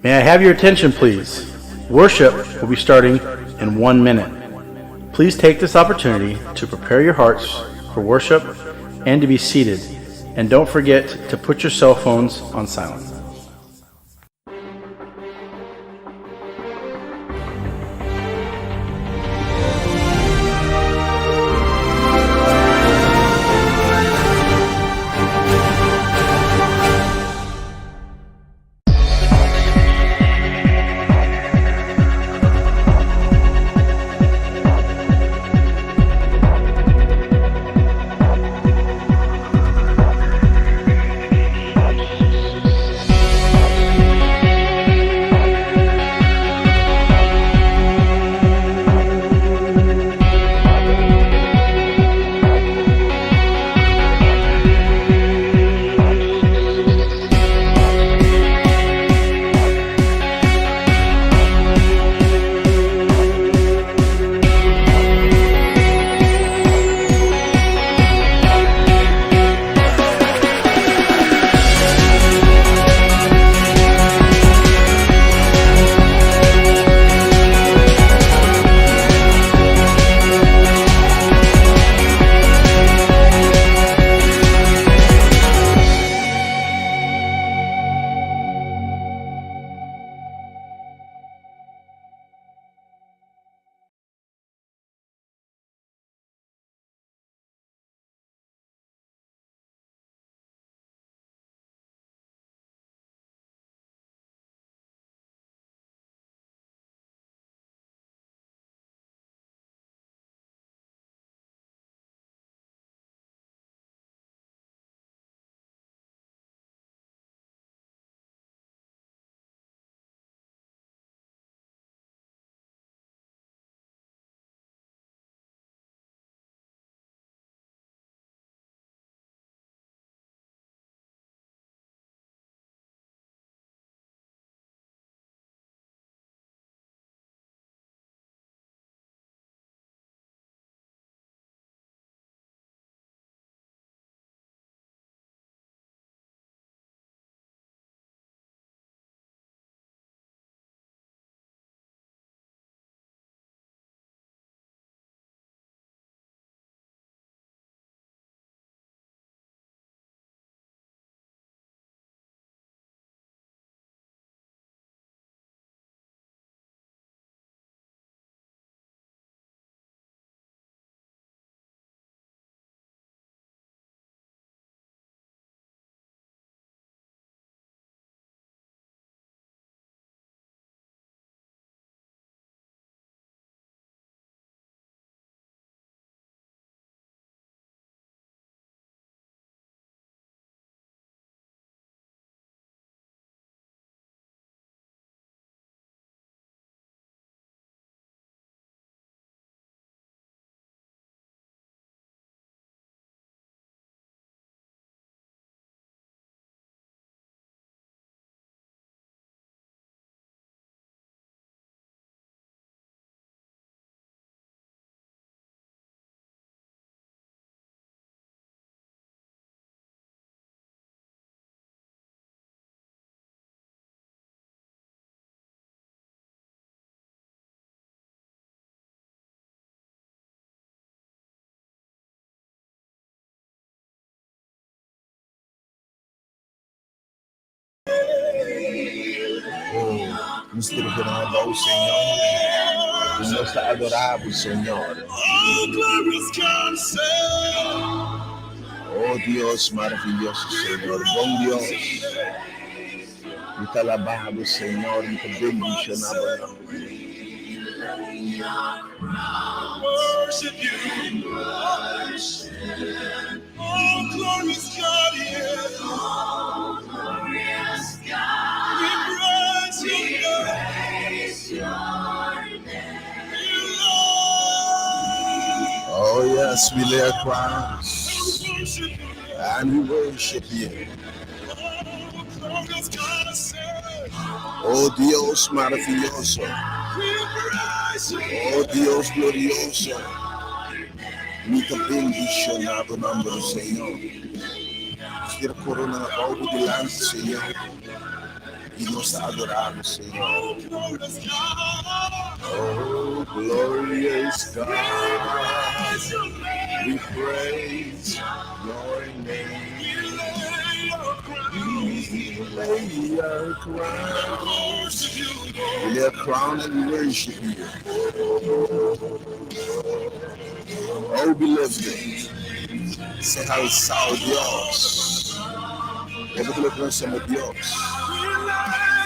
May I have your attention, please? Worship will be starting in 1 minute. Please take this opportunity to prepare your hearts for worship and to be seated. And don't forget to put your cell phones on silent. Nos ta referá abou, Señor, i nos ta adorá Bo, Señor. O Dios maraviyoso, Señor, bon Dios, mi ta alabá Bo, Señor, mi ta bendishoná Bo nomber. Oh yes, we lay our crowns and we worship you. Oh Dios maravilloso. Oh Dios glorioso. Mi ta bendishoná bo nomber, Señor. Nos tira corona na bou bo dilanti, Señor. I nos ta adorá bo, Señor. Oh, glorious God, we praise your name. We lay our crowns. We lay our crown and we worship you. Oh, beloved, sea alzado Dios. Ebo ku lo conocemos Dios.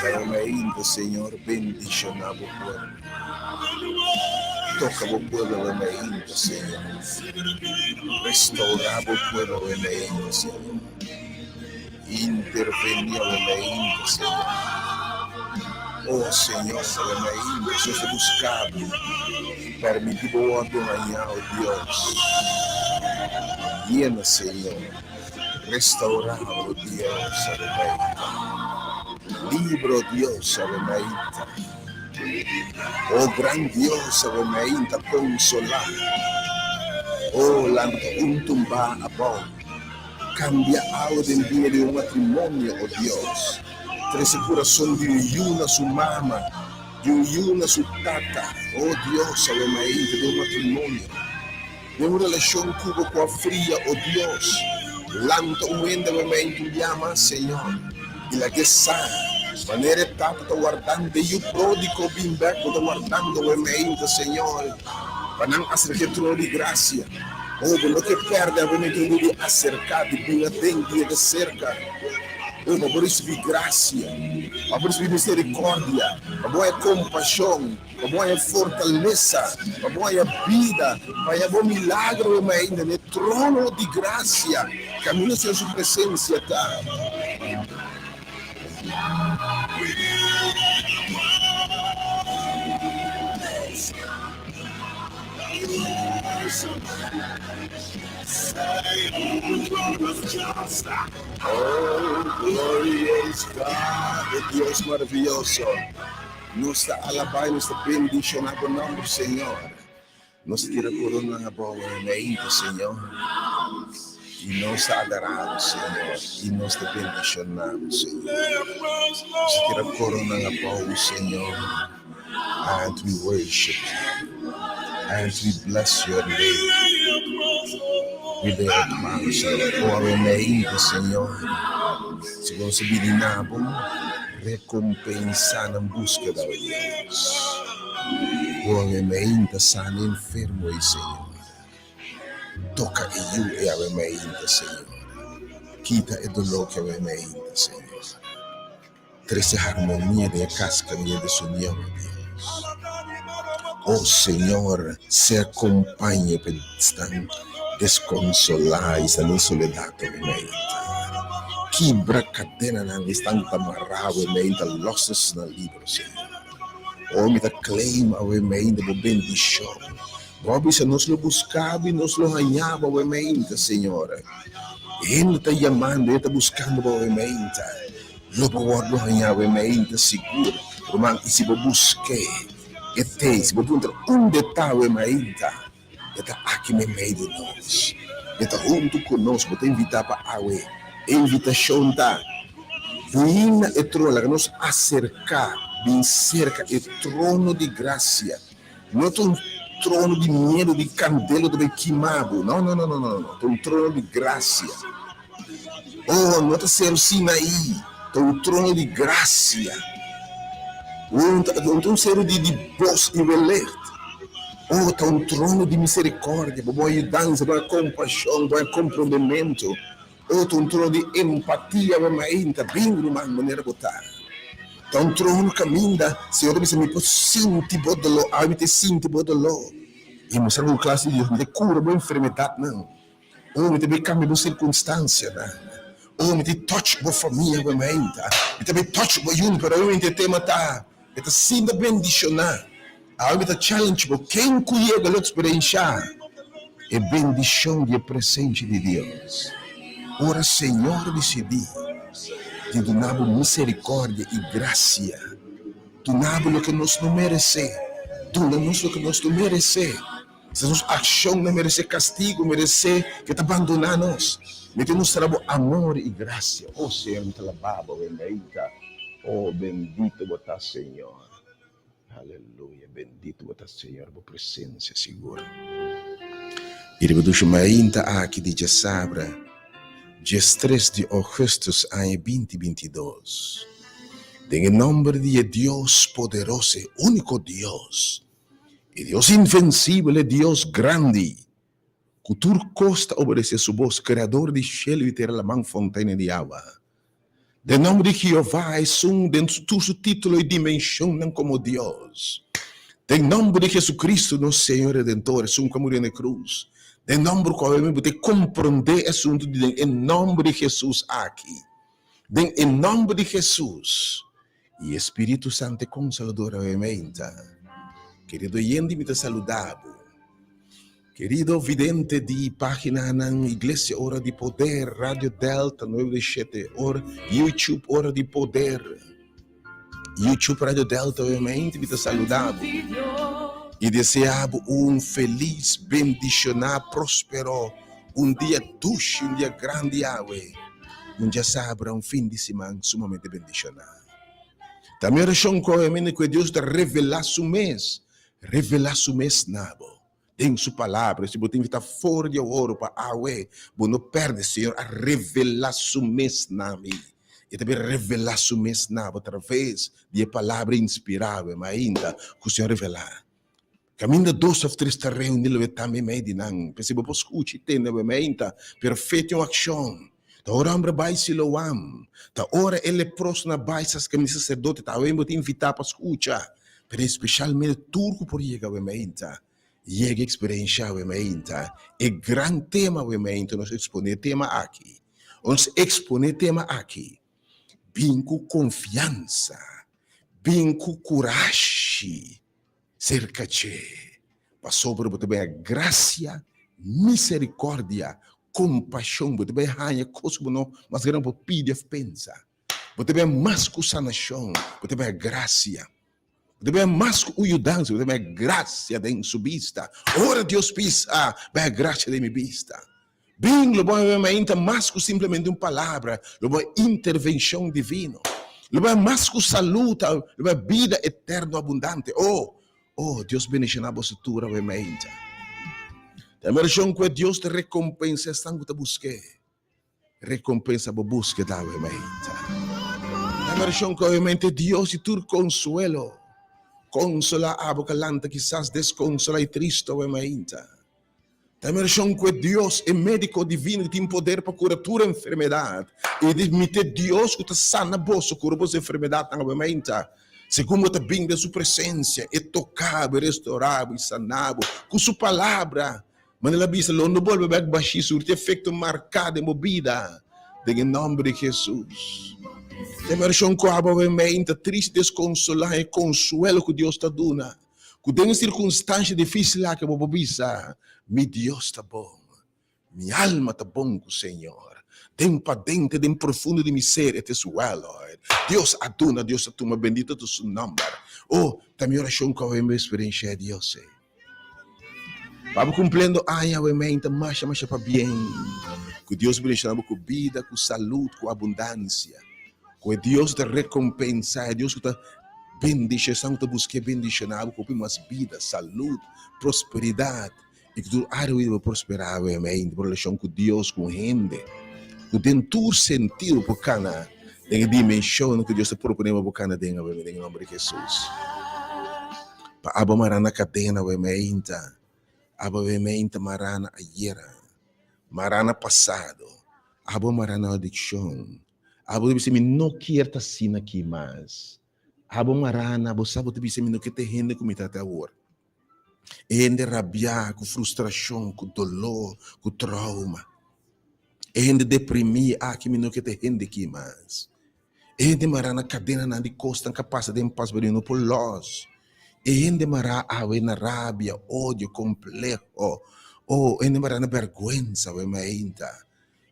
Pero mainta, Señor, bendiciona bo pueblo. Toca bo pueblo mainta, Señor. Restaura bo pueblo mainta, Señor. Interveni mainta, Señor. Oh, Señor, mainta, nos ta busca bo. Permiti bo wordo haña, oh Dios. Yena, Señor. Restaura, oh Dios, mainta. Libra, oh Dios, mainta. Oh gran Dios, mainta, consola. Oh, lanta un tumba abou. Cambia awe den bida di un matrimonio, oh Dios. Trece curason di un yu na su mama, di un yu na su tata, oh Dios, awe mainta den un matrimonio, den un relacion cu bo cu a fria, oh Dios. Lanta un hende awe mainta un bia mas, Señor, y lag'e sa, manera e tata ta wardando e yu prodigo bin bek, bo ta wardando awe mainta, Señor, pa nan acerca e trono di gracia. Oh, bo no ke pèrdè awe un di aserká, di bin aden, di yega serka. Oh, pa bo risibí grasia, pa bo risibí miserikòrdia, pa bo haña kompashon, pa bo haña fortalesa, pa bo haña bida, pa haña bo milagro awe ainda na e trono di grasia, kaminda Señor su presensia ta. Oh, glorious God, e Dios maravilloso. Nos ta alabá i nos ta bendishoná bo nòmber, Señor. Nos ta tira koronan abou en medio, Señor. I nos ta adorá bo, Señor. I nos ta bendishoná bo, Señor. Nos ta tira koronan abou, Señor. And we worship you. And we bless your name. We lay our crowns, Señor. O awe mainta, Señor. Si bo nos bini na bo, recompensá nan búskeda, o Dios. O awe mainta, sana enfermo ei, Señor. Toca e yu ei awe mainta, Señor. Kita e doló ki awe mainta, Señor. Trece harmonia den e cas caminda desunion, o Dios. O Señor, sea compañe pa esnan desconsolá y esnan den soledad awe mainta. Kibra cadenanan di esnan cu ta mará awe mainta, los esnan liber, Señor. O mi ta claim awe mainta bo bendicion. Bo a bisa nos lo busca bo y nos lo haña bo awe mainta, Señor. Hende ta yamando, hende ta buscando bo awe mainta. Lo bo wòrdu hañá awe meinta sigur, ruman, i si bo busk'é, e t'ei. Si bo puntra unda e ta awe meinta, e ta aki meimei di nos. E ta huntu ku nos. Bo ta invitá pa awe. E invitashon ta, Bin na e trono. Laga nos aserká, bin serka e trono di grasia. No ta un trono di miedu, di kandela ku ta bai kima bo. No, no, no, no, no, no. Ta un trono di grasia. Oh, no ta Seru Sinaí, ta un trono di grasia. Un ta un seru di di bos i wellicht. Oh, ta un trono di miserikòrdia, bo bon yudansa, bo kompashon, bo komprondementu. Oh, ta un trono di empatia, bo mainta, bin ruman manera bo ta. Ta un trono kaminda Señor ta bisa mi por sinti bo doló, awe mi ta sinti bo doló. I mustra bo klas di Dios, mi ta kura bo enfermedatnan. Oh, mi ta bay cambia bo circunstancianan. Oh, mi ta touch bo famia bo meinta. Mi ta bay touch bo yun, pero awe e tema ta, e ta sinta bendiciona. Awe mi ta challenge bo, ken cu yega lo experiencia e bendicion di e presencia di Dios. Ora Señor dicidi di duna bo misericordia y gracia, duna bo loke nos no merece, duna nos loke nos no merece. Si nos akshonnan meresé kastigu, meresé ke ta bandoná nos, mi ta mustra bo amor i grasia. O Señor, mi ta alabá bo, bendita. O bendito bo ta, Señor. Aleluya, bendito bo ta, Señor, bo presensia sigur. I riba dushi mainta aki di djasabra, diestres di ougùstùs aña binti 22, den e nòmber di e Dios poderoso, e úniko Dios, E Dios invencibel, e Dios grandi, cu tur cos ta obedece su bos, Creador di cielo y tera, laman, fonteina di awa. Den nomber di Jehová, esun den tur su titulo y dimensionnan como Dios. Den nomber di Jesucristo, nos Señor Redentor, esun cu a muri na e cruz. Den nomber cu awe mi bo ta comprende e asunto di den e nomber di Jesus aki. Den e nomber di Jesus. I e Spiritu Santu e Konsolador awe meinta. Kerido oyente mi ta saluda bo. Kerido vidente di paginanan Iglesia Ora di Poder, Radio Delta 97 or YouTube Ora di Poder. YouTube Radio Delta awe meinta mi ta saluda bo. I desea bo un felis, bendishoná, prospero, un dia dushi, un dia grandi awe. Un djasabra, un fin di siman sumamente bendishoná. Ta mi orashon ku awe mende ku e Dios ta revelá Su mes, revelá Su mes na bo, den Su Palabra. Si bo tin ku ta for di awor pa awe, bo no pèrdè. Señor a revelá Su mes na mi. E ta bin revelá Su mes na bo atraves di e Palabra inspirá awe mainta ku Señor revelá. Kaminda dos òf tres ta reuní lo e ta meimei di nan. P'esei bo por skucha i tende bo meinta, pero fe tin un akshon. Ta ora hombre bai Siloam, ta ora e leprosonan bai sas kaminda saserdote, ta awe bo ta invitá pa skucha, pero espeshalmente tur ku por yega awe meinta, yega eksperenshá awe meinta e gran tema awe meinta. Nos eksponé e tema aki, nos eksponé e tema aki, bin ku konfiansa, bin ku kurashi. Serka dje, pasobra bo ta bai haña grasia, miserikòrdia, kompashon, bo ta bai haña kos ku bo no mas grandi por pidi òf pensa. Bo ta bai haña mas ku sanashon, bo ta bai haña grasia. Bo ta bai haña mas ku un yudansa, bo ta bai haña grasia den su bista. Ora Dios bisa, bai haña grasia den mi bista. Bin, lo bo haña mainta mas ku simplemente un palabra, lo bo haña intervenshon divino. Lo bo haña mas ku salú, ta lo bo haña bida eterno abundante. Oh, oh, Dios bendishoná boso tur awe mainta. Ta mi orashon ku e Dios ta rekompensa esnan ku ta busk'é. Rekompensa bo búskeda awe mainta. Ta mi orashon ku awe mainta e Dios di tur konsuelo konsolá abo ku a lanta kisas deskonsolá i tristu awe mainta. Ta mi orashon ku e Dios, e Médiko Divino ku tin poder pa kura tur enfermedat, i di mi ta e Dios ku ta sana boso, kura boso enfermedatnan awe-mainta, segun bo ta bin den Su presensia, E toka bo, E restorá bo i sana bo ku Su Palabra. Manera El a bisa, Lo no bolbe bèk bashí, surti efekto marká den bo bida, den e nòmber di Hesus. Ta mi orashon ku abo awe-mainta, trist, deskonsolá, e konsuelo ku Dios ta duna. Ku den e sirkunstansha difísil aki bo por bisa, Mi Dios ta bon, mi alma ta bon ku Señor. Den paden te den profundo di mi ser it is well, Lord. Dios a duna, Dios a tuma, bendito ta su nòmber. Oh, ta mi orashon ku awe mi eksperenshá e Dios ei. Pa bo kumpliendo aña awe meinta masha masha pabien. Ku Dios bendishoná bo ku bida, ku salud, ku abundansia. Ku e Dios ku ta rekompensá, e Dios ku ta bendishoná esnan ku ta busk'é bendishoná bo ku hopi mas bida, salud, prosperidat i ku tur área bo por prosperá awe meinta, bo relashon ku Dios, ku hende, ku den tur sentido bo por kana. Den e dimenshon ku Dios ta proponé pa bo kana den awe den e nòmber di Hesus. Pa abo mará na kadena awe meinta, abo awe meinta mará na ayera, mará na pasado, abo mará na adikshon, abo ta bisa mi no kier ta asina aki mas, abo mará na bo sa bo ta bisa mi no kier ta e hende ku mi ta te awor. E hende rabiá, ku frustrashon, ku doló, ku trouma. E hende deprimí, aki mi no ke ta e hende aki mas. E hende mará na kadenanan di kosnan ku a pasa den pas pero e no por lòs. E hende mará awe na rabia, odio, kompleho. Oh, e hende mará na bèrgwensa awe mainta.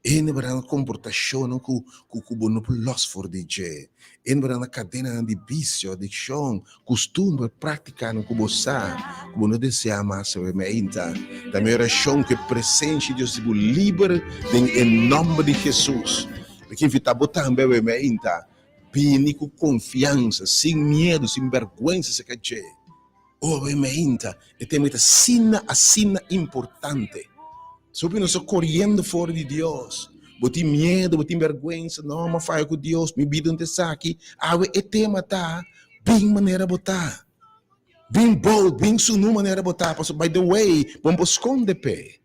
E hende mará na komportashonnan ku ku bo no por lòs for di dje. E hende mará na kadenanan di bisio, adikshon, kustumber, práktikanan ku bo sa ku bo no deseá mas awe mainta. Ta mi orashon ku e presensia di Dios hasi bo liber den e nòmber di Hesus. Mi ke invitá bo tambe awe mainta, bini ku konfiansa, sin miedu, sin bèrgwensa serka dje. Oh, awe mainta, e tema ei ta asina, asina importante. Sopi nos ta koriendo for di Dios. Bo tin miedu, bo tin bèrgwensa, no, mi a faya ku Dios, mi bida no ta esaki. Awe e tema ta, bin manera bo ta. Bin bold, bin sunu manera bo ta, pasobra by the way, bo no por skonde p'e.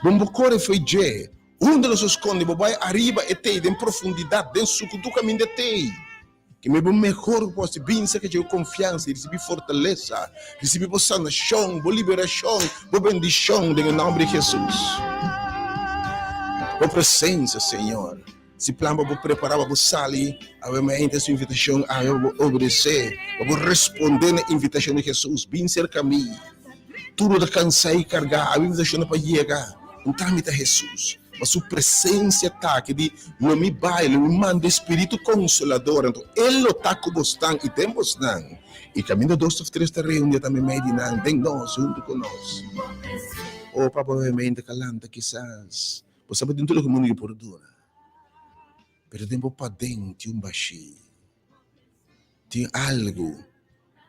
Bo no por kore fo'i dje. Unda nos a skonde? Bo bai ariba e tei, den profundidat, den sukutu kaminda e tei. Ke mi bo mehor ku por hasi, binse ke dje ku konfiansa i risibí fortalesa, risibí bo sanashon, bo liberashon, bo bendishon den e nòmber di Hesus. Bo presensia, Señor. Si plan pa bo prepará pa bo sali awe mainta su invitashon awe pa bo obedesé, pa bo respondé na invitashon di Hesus, Bin serka mi, tur ku ta kansá i kargá, awe invitashon ta pa yega, un ta mi ta Hesus. Ma su presencia ta aki di, Lo mi bai, lo mi manda e Spiritu Consolador, anto E lo ta cu bosnan i den bosnan, i caminda dos of tres ta reuni, E ta meimei di nan, den nos, huntu cu nos. Oh, Papa, obviamente ca lanta kisas bo sa bo tin tur loke mundu por duna, pero den bo paden tin un bashí, tin algu,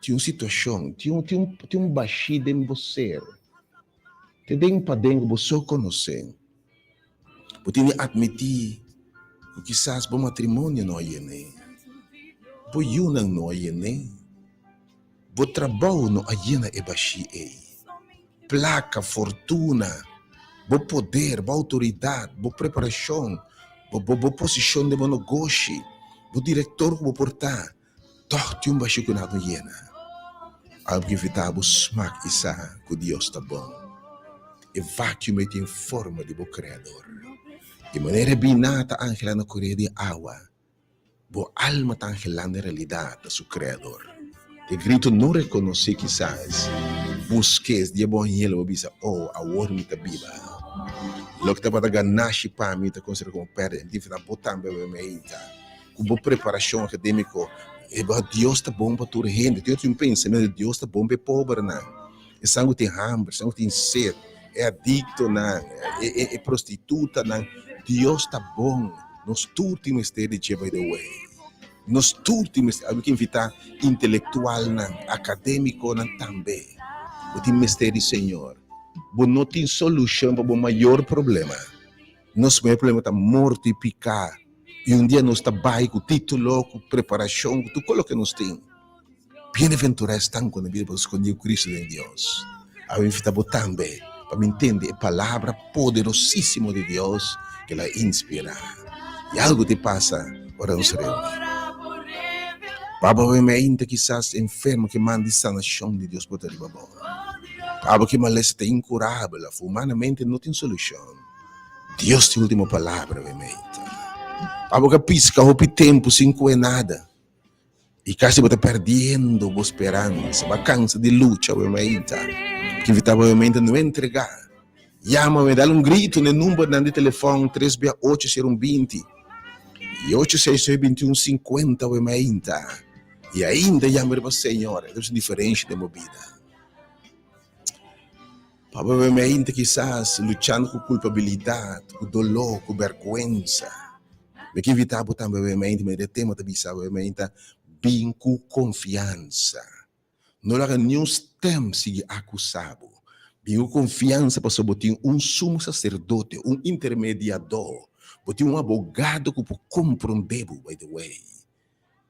tin un situacion, tin un, tin un, tin un bashí den bo ser. Te den paden ku bo so konosé. Bo tin di atmití ku kisas bo matrimonio no a yené, bo yunan no a yené, bo trabou no a yena e bashí ei. Plaka, fortuna, bo poder, bo outoridat, bo preparashon, bo bo posishon den bo nogoshi, bo direktor ku bo por ta, Tòg tin un bashí ku nan no yena. Algu ku invitá bo smak i sa ku Dios ta bon. E vacuum ei tin forma di bo Kreador. Di manera e biná ta angelá na korea di awa, bo alma ta angelá na realidat na su Kreador. E grito no rekonosé kisas. Busk'es di e bon hiel bo bisa, Oh, awor mi ta biba. Loke tabata ganashi pa mi ta konsiderá komo pèrdida. Mi ta invitá bo tambe awe meinta. Ku bo preparashon akadémiko, e bo Dios ta bon pa tur hende. Tin otro un pensamentu, Dios ta bon pa e pobernan, esnan ku tin hamber, esnan ku tin sed, e adiktonan, e e e prostitutanan. Dios ta bon. Nos tur tin mester di dje, by the way. Nos tur tin mester. Ami ke invitá intelektualnan, akadémikonan tambe. Bo tin mester di Señor. Bo no tin solushon pa bo mayor problema. Nos mayor problema ta morto i piká. I un dia nos ta bai ku título, ku preparashon, ku tur kos loke nos tin. Bienaventurá esnan ku na bira pa skondí ku Cristo den Dios. Awe mi invitá bo tambe pa mi ntende e palabra poderosísimo di Dios ku el a inspirá. I algu ta pasa ora nos reuní. Pa bo awe mainta kisas enfermo ke man di sanashon di Dios por ta riba bo. Pa bo ke malesa ta inkurabel òf humanamente no tin solushon. Dios tin ultimo palabra mi meita. Pa bo ka pisca hopi tempo sin cue nada y casi bo ta perdiendo bo speransa, bo a cansa di lucha mi meita. Ki invita bo mi meita no entrega. Yama mi, dal un grito na e numbernan di telefon tres bia ocho sero un binti y ocho seis seis binti un cincuenta mi meita. Y ainda yama riba Señor, e ta haci un diferencia den bo bida. Pabia bo mei ta kisas luchando ku kulpabilidat, ku doló, ku bèrgwensa. Mi ke invitá bo tambe bo mei ta e tema ta bisa bo mei ta bin ku konfiansa. No laga niun stèm sigui akusá bo. Bin ku konfiansa pasobra bo tin un sumo saserdote, un intermediadó. Bo tin un abogado ku por komprondé bo, by the way.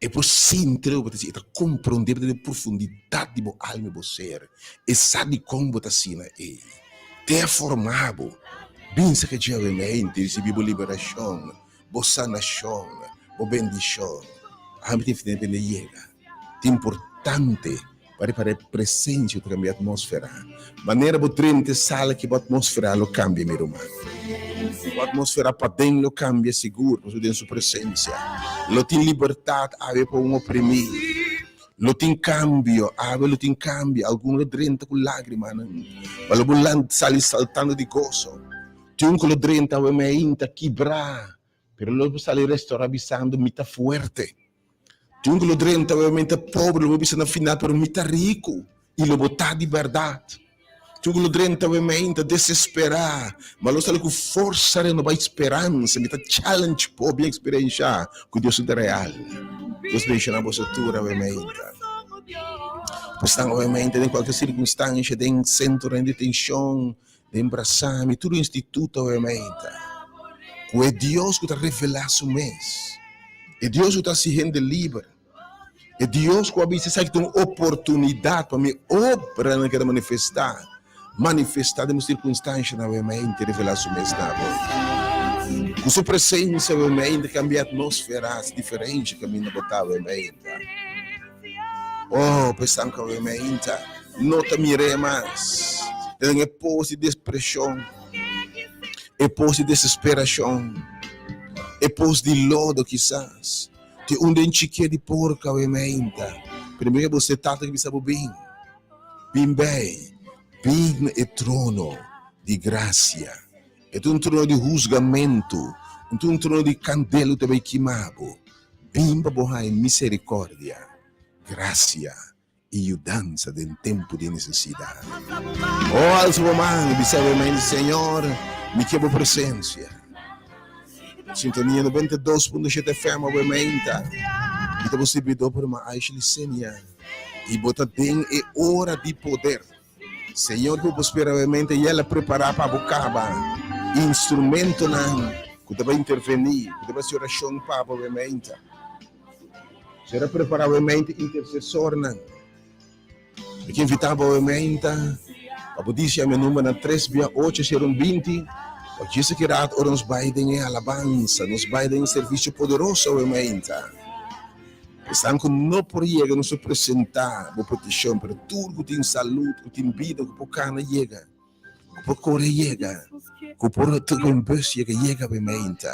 E por sinti loke bo ta hasi, e ta komprondé bo den e profundidat di bo alma i bo ser. E sa dikon bo ta asina ei. Te a forma bo. Binsa ke dje mente risibí bo liberashon, bo sanashon, bo bendishon. Ami ta infinitamente bende yega. Ta importante pa ripará e presensia ku ta kambia atmósfera. Manera bo drenta e sala aki bo atmósfera lo kambia mi ruman. Bo atmósfera paden lo kambia sigur pasobra den su presensia lo tin libertat awe pa un oprimí. Lo tin kambio, awe lo tin kambio. Algun lo drenta ku lágrimanan, ma lo bo sali saltando di goso. Tin un ku lo drenta awe meinta kibrá, pero lo bo sali restorá bisando, Mi ta fuerte. Tin un ku lo drenta awe meinta pobre, lo bo bisa na final, pero mi ta riku, i lo bo ta di bèrdat. Tin un ku lo drenta awe meinta desesperá, ma lo sali ku forsa renobá i speransa. Mi ta challenge bo bin eksperenshá ku Dios ta real. Dios benshoná boso tur awe meinta. Bo stan awe meinta den kualke sirkunstansha, den sentronan di detenshon, Den brasami tur instituto awe meinta ku e Dios ku ta revelá su mes, e Dios ku ta hasi hende liber, e Dios ku a bisa esaki ta un oportunidat pa mi obranan keda manifestá, manifestá den bo sirkunstanshanan awe meinta i revelá su mes na bo. Ku su presensia awe meinta kambia atmósfera, hasi diferensha kaminda bo ta awe meinta. Oh, pesan ku awe meinta no ta mir'é mas. Ta den e pos di depreshon, e pos di desesperashon, e pos di lodo kisas. Tin un den chikié di porko awe meinta. Pero mira bo se tata ki bisa bo bin, bin bei, bin na e trono di grasia. E ta un trono di husgamentu, no ta un trono di kandel ku ta bai kima bo. Bin pa bo haña misericordia, gracia i yudansa den tempu di nesesidat. O alsa bo man i bisa bo mente, Señor, mi ke bo presencia. Sintonia 92.7 FM awe meinta. Mi ta bo sirbidor por hermano Aisha Licenia i bo ta den e ora di poder. Señor ku bo spera obviamente ya el a prepara pa bo kaba instrumentonan ku ta bai interveni, ku ta bai hasi orashon pa bo obviamente. Señor a prepara obviamente intersesornan. Mi ke invita bo obviamente pa bo disi mi number na tres bia ocho sero un binti pa djis aki rat ora nos bai den e alabansa, nos bai den e servisio poderoso obviamente. Esnan ku no por yega nos por presentá bo petishon, pero tur ku tin salud, ku tin bida, ku por kana yega, ku por kore yega, ku por toka un bus yega, yega bo meinta.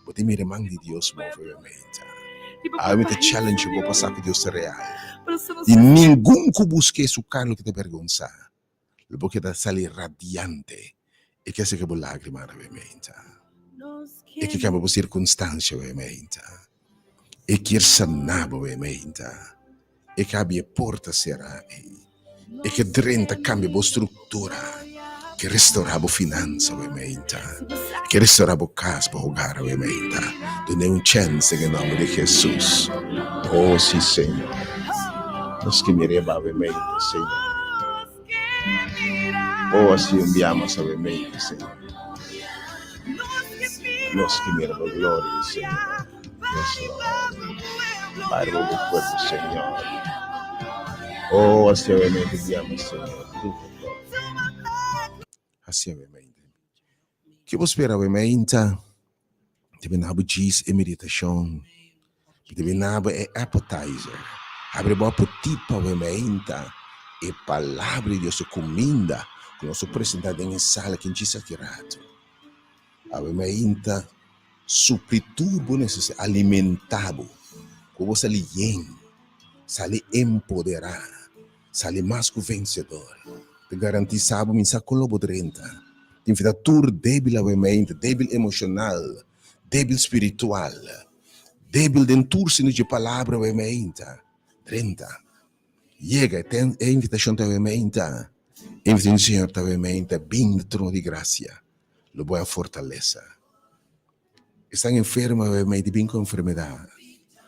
Bo tin mira man di Dios move bo meinta. Awe mi ta challenge bo pa sa ku Dios ta real. I ningun ku busk'é su kara lo keda bergonsá. Lo bo keda sali radiante. E ke seka bo lágrima na bemeinta. E ke kaba bo sirkunstansia bemeinta. E kier saná bo bemeinta. E ke habri e porta será ei. E ke drenta kambia bo struktura. Ke restorá bo finansa bemeinta. E ke restorá bo kas, bo hogar bemeinta. Dun'é un chèns den e nòmber di Hesus. Oh, si, Señor. Nos ke mir'é ba bemeinta, Señor. Oh, así un bia mas awe mente, Señor. Nos ke mira bo gloria, Señor. Yes, Lord. Bai riba bo pueblo, Señor. Oh, así awe mente bia mas, Señor. Tu gloria. Así awe mente. Ke bo spera awe mente? Debe nabo djis e meditashon. Debe nabo e appetizer. Habri bo apetit pa wè meinta e Palabra di Dios, e kuminda ku nos a presentá den e sala aki djis aki ratu. Awe meinta supli tur bo nesesidat, alimentá bo, ku bo sali yen, sali empoderá, sali mas ku vensedor. Ta garantisá bo mi sa kon lo bo drenta. Tin fita tur débil awe meinta, débil emoshonal, débil spiritual, débil den tur sentido dje palabra awe meinta. Drenta. Yega, e ten e invitashon ta awe meinta. E invitashon di Señor ta awe meinta, bin na trono di grasia, lo bo a fortalesa. Esnan enfermo awe meinta, bin ku enfermedat,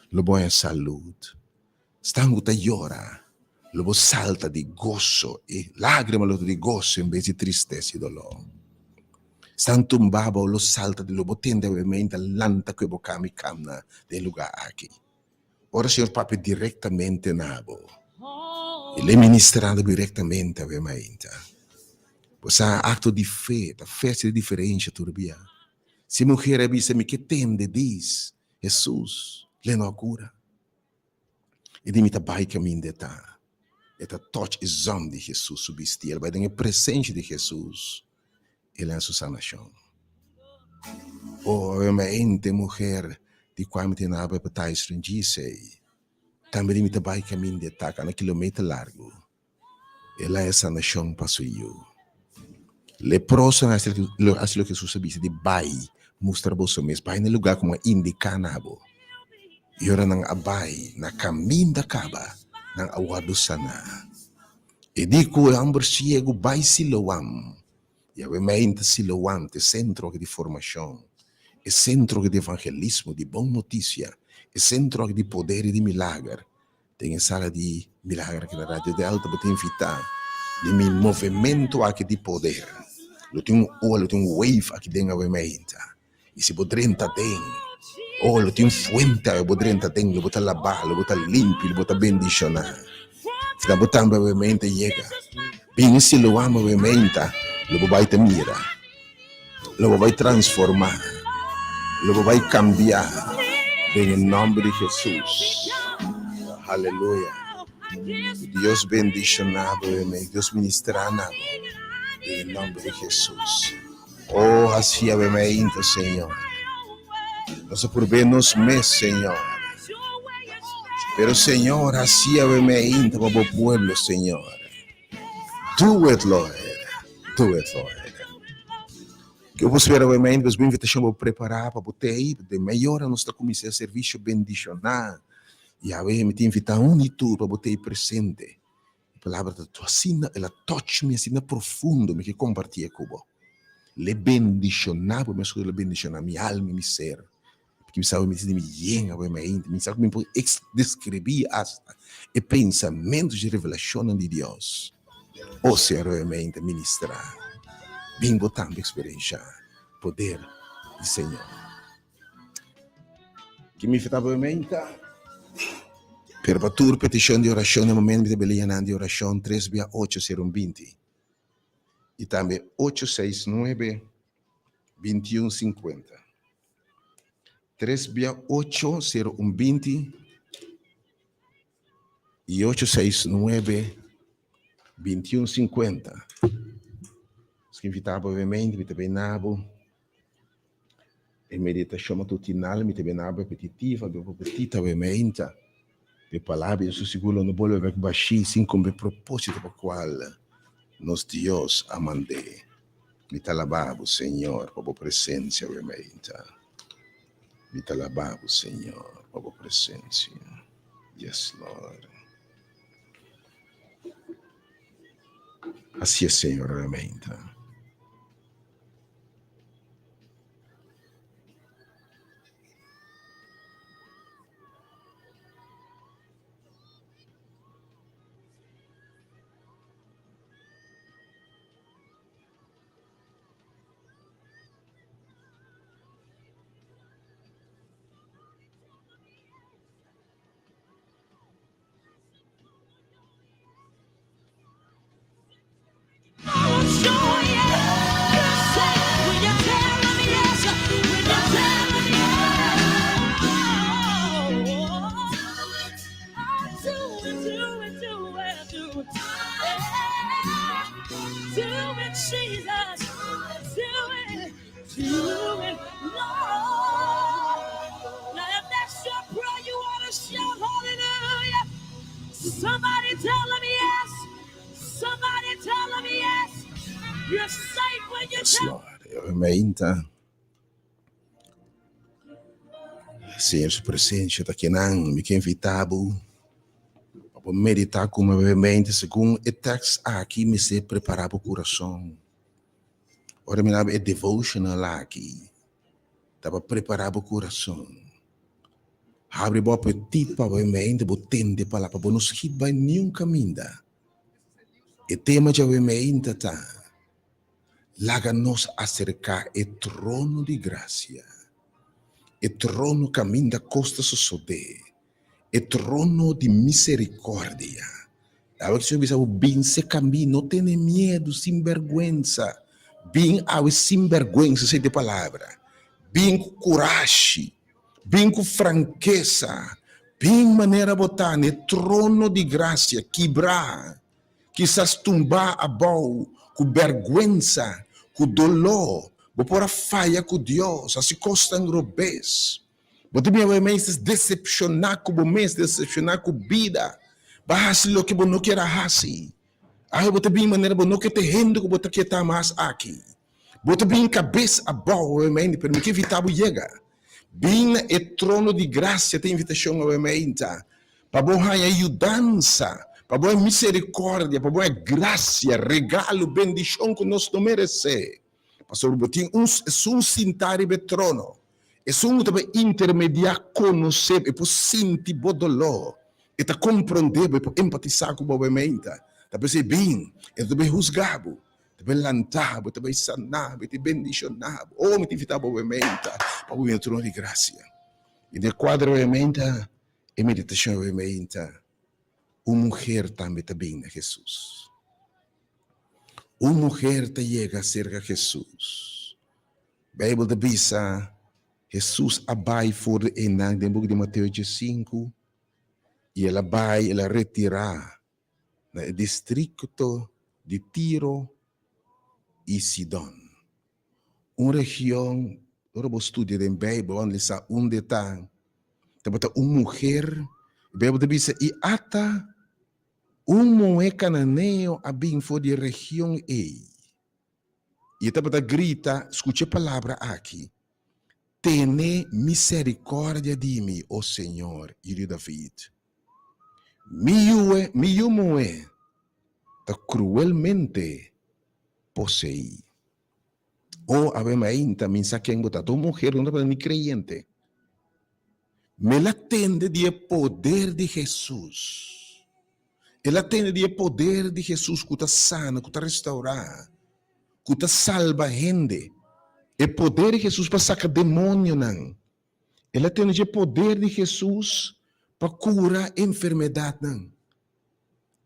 lo bo haña salud. Stan ku ta yora, lo bo salta di goso, e lágrima lo ta di goso en bes di tristesa i doló. Esnan tumba bo lo salta di lo bo tende awe meinta lanta ku e bo kami kamna den e lugá aki. Ora Señor papia direktamente na bo, El e ministrando bo direktamente awe mainta. Bo sa akto di fe ta fe hasi e diferensha tur bia. Si e muher a bisa mi ke tende dis Hesus, le no a kura. E di mi ta bai kaminda e ta. E ta touch e zòm di Hesus su bisti. El bai den e presensha di Hesus. El haña su sanashon. Oh, mente muher di kua mi tin abra pa taisren djisei. Tambe di mi ta bai kaminda e ta, kana kilometer largu. El haña sanashon pa su yu. Leprosonan hasi hasi loke Hesus a bisa di bai mustra boso mes, bai na e lugá ku mi a indiká na bo. I ora nan a bai na kaminda kaba, nan a wòrdu saná. E di ku e hòmber siegu bai Siloam. I awe meinta Siloam ta e sentro aki di formashon, e sentro aki di evangelismo, di bon notisia, e sentro aki di poder i di milager. Den e sala di milager aki na Radio Delta bo ta invitá den mi movementu aki di poder. Lo tin un ola, lo tin un wave aki den awe meinta. I si bo drenta den, oh, lo tin un fuente awe, bo drenta den, lo bo ta labá, lo bo ta limpi, lo bo ta bendishoná. Si na bo tambe awe meinta yega, bin Siloam awe meinta, lo bo bai ta mira. Lo bo bai transformá. Lo bo bai kambiá den e nòmber di Hesus. Haleluya. Dios bendishoná bo awe. Dios ministrá na bo den e nòmber di Hesus. Oh, hasi awe mainta, Señor. Nos a purb'é nos mes, Señor. Pero, Señor, hasi awe mainta pa bo pueblo, Señor. Do it, Lord. Do it, Lord. Ke bo spera awe mainta, pues bo invitashon bo prepará pa bo tei. Den mei ora nos ta kuminsá e servisio bendishoná. I awe mi ta invitá un i tur pa bo tei presente. E palabra ta asina, el a touch mi asina profundo, mi ke kompartié ku bo. L'e bendishoná bo meskos ku el a bendishoná mi alma i mi ser. Pasobra mi sabi mi sinti mi yen awe mainta, mi sa ku mi por deskribí asta e pensamentu i revelashonnan di Dios. O Señor awe mainta ministrá, bin bo tambe eksperenshá poder di Señor. Ki mi ta bo menta? Pero pa tur petishon di orashon den momento mi ta beli yanan di orashon tres bia ocho sero un binti i tambe ocho seis nuebe binti un sinkuenta. Tres bia ocho sero un binti i ocho seis nuebe binti un sinkuenta. Nos invitá bo obviamente mi ta bay na bo. E meditashon matutinal mi ta bini abra repetitiva bia pa petita wementa. E palabra di su sigur lo no bolbe bek bashí sin kumpli e propósito pa kual nos Dios a mand'é. Mi ta alabá bo, Señor, pa bo presensia wementa. Mi ta alabá bo, Señor, pa bo presensia. Yes, Lord. Hasié, Señor, wementa. Yes Lord, e mainta Señor su presencia ta kinan. Mi ke invita bo pa bo medita ku mi mente segun e tekst aki mester prepara bo kurason. Ora mi laba e devotional aki, ta pa prepará bo kurason. Habri bo apetit pa bo mente, bo tende palabra, pa bo no skit bai niun kaminda. E tema djawe meinta ta, Laga nos aserká e trono di grasia, e trono kaminda kos ta sosodé, e trono di miserikòrdia. Awe ku Señor bisa bo, Bin serka mi, no tene miedu, sin bèrgwensa. Bin awe sin bèrgwensa, esei ta e palabra. Bin ku kurashi, bin ku frankesa, bin manera bo ta na e trono di grasia, kibrá. Kisas tumbá abou ku bèrgwensa, ku doló, bo por a faya ku Dios, hasi kosnan robes. Bo ta bira bo mes desepshoná ku bo mes, desepshoná ku bida. Bo a hasi loke bo no kier a hasi. Awe bo ta bin manera bo no ke ta hende ku bo ta ke ta mas aki. Bo ta bin kabes abou awe mainta, pero mi ke invitá bo yega. Bin na e trono di grasia ta invitashon awe mainta pa bo haña yudansa, pa bo haña miserikòrdia, pa bo haña grasia, regalo, bendishon ku nos no meresé. Pasobra bo tin un esun sintá riba e trono, esun ku ta bai intermediá, konosé bo, e por sinti bo doló, e ta komprondé bo, e por empatisá ku bo awe mainta. Ta p'esei bin, e no ta bai husgá bo, Ta bai lanta bo, ta bai sana bo, ta bendiciona bo. Oh, mi ta invita bo awe meinta pa bo bini trono di gracia. I den cuadro awe meinta, e meditacion awe meinta, un muher tambe ta bin na Jesus. Un muher ta yega cerca Jesus. Bijbel ta bisa, Jesus a bai for di einan den buki di Mateo diesinku, i el a bai, el a retira na e distrikto di Tiro i Sidon. Un region, ora bo studia den Beibel, bo analisá unda e ta, tabata un muher, e Beibel ta bisa, i ata un muhé kananeo a bin for di e region ei, i e tabata grita, skucha e palabra aki, Tene miserikòrdia di mi, o Señor, Yu di David. Mi yue, mi yu muhé ta kruelmente poseí. O awe mainta mi sa ken bo ta. Ta un muher no tabata ni kreyente. Mi el a tende di e poder di Hesus. El a tende di e poder di Hesus ku ta sana, ku ta restourá, ku ta salba hende. E poder di Hesus pa saka demonionan. El a tende dje poder di Hesus pa kura enfermedatnan.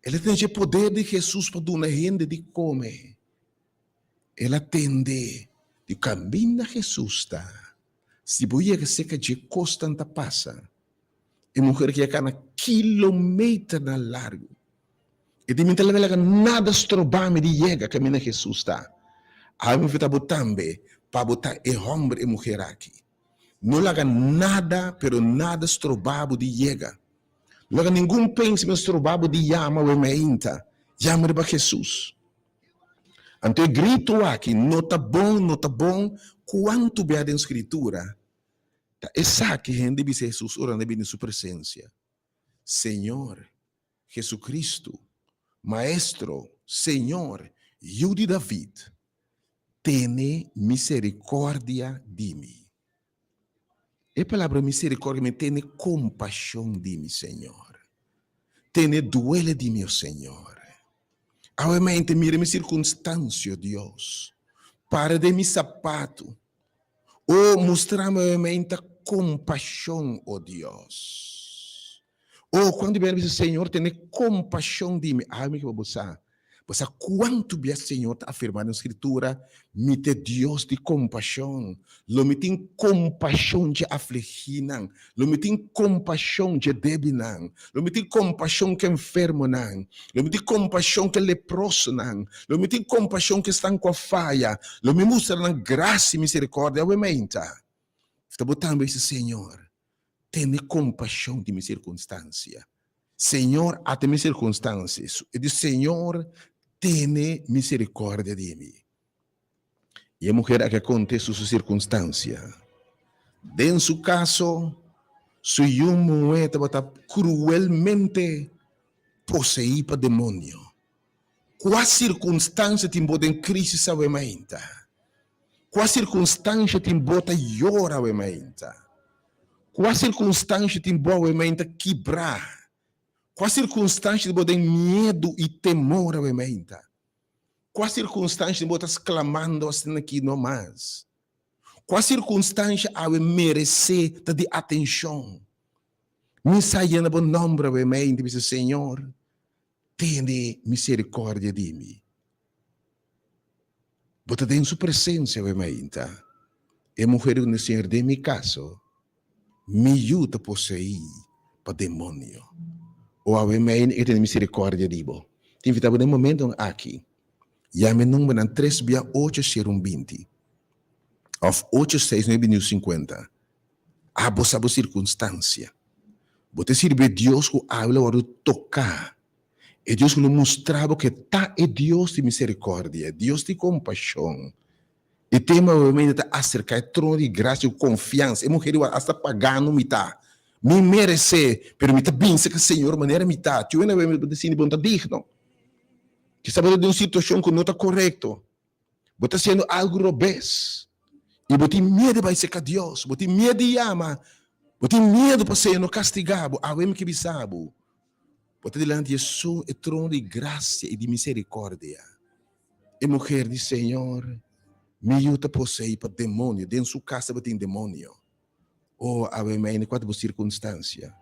El a tende dje poder di Hesus pa duna hende di kome. El a tende di kaminda Hesus ta. Si bo yega serka dje kosnan ta pasa. E muher ki a kana kilometernan largu. E di mi ta laga nada stroba mi di yega kaminda Hesus ta. Awe mi invita bo tambe pa bo ta e homber e muher aki. No laga nada pero nada stroba bo di yega. No laga ningun pensament stroba bo di yama awe mainta. Yama riba Hesus. Anto e grito aki no ta bon, no ta bon, kuantu bia den Skritura ta esaki hende bisa Hesus ora nan a bini den su presensia, Señor, Jesucristo, Maestro, Señor, Yu di David, tene misericordia di mi. E palabra misericordia men tene compasion di mi, Señor. Tene duele di mi, o Señor. Awe mente mira mi circunstancia, Dios. Para den mi sapato. O mustra mi awe mente compasion, o Dios. O kuantu bia bisa Señor tene kompashon di mi. Ai mi ke bo sa. Bo sa kuantu bia Señor ta afirma den Skritura, Mi ta e Dios di kompashon. Lo mi tin kompashon dje afligínan. Lo mi tin kompashon dje débilnan. Lo mi tin kompashon ku enfermonan. Lo mi tin kompashon ku e leprosonan. Lo mi tin kompashon ku esnan ku a faya. Lo mi mustra nan grasia i miserikòrdia. Awe mainta, ta bo tambe bisa, Señor, Tene kompashon di mi sirkunstansia. Señor, ata mi sirkunstansia. E di, Señor, tene miserikòrdia di mi. I e muher aki a konta su su sirkunstansia. Den su kaso, su yu muhé tabata kruelmente poseí pa demonio. Kua sirkunstansia tin bo den krísis awe mainta? Kua sirkunstansia tin bo ta yora awe mainta? Kua sirkunstansia tin bo awe mainta kibrá? Kua sirkunstansia tin bo den miedu i temor awe mainta? Kua sirkunstansha bo ta sklamando asina aki no mas? Kua sirkunstansha awe meresé ta di atenshon? Mi sa yena bo nòmber awe mei i bisa, Señor, tene miserikòrdia di mi. Bo ta den su presensia awe mainta. E muher di ku Señor, den mi kaso, mi yu ta poseí pa demonio. O awe mei e tene miserikòrdia di bo. Ta invitá bo den momentonan aki, yama e numbernan tres bia ocho sero un binti òf ocho seis nuebe niu sinkuenta. Abo sa bo sirkunstansia. Bo ta sirbi e Dios ku awe lo wòrdu toká, e Dios ku lo mustra bo ku e ta e Dios di miserikòrdia, e Dios di kompashon. E tema obviamente ta aserká e trono di grasia ku konfiansa. E muher di wak asta pagano mi ta. Mi meresé, pero mi ta binse ku Señor manera mi ta. Tiu hende bo ta sinti bo no ta digno. Kisas bo ta den un situashon ku no ta korekto. Bo ta hasiendo algu robes i bo tin miedu di bai serka Dios, bo tin miedu di yama, bo tin miedu pa Señor no kastigá bo. Awe mi ke bisa bo, bo ta dilanti esun e trono di grasia i di miserikòrdia. E muher di, Señor, mi yu ta poseí pa demonio, den su kas tabatin demonio. O awe mi ainda kua ta bo sirkunstansia?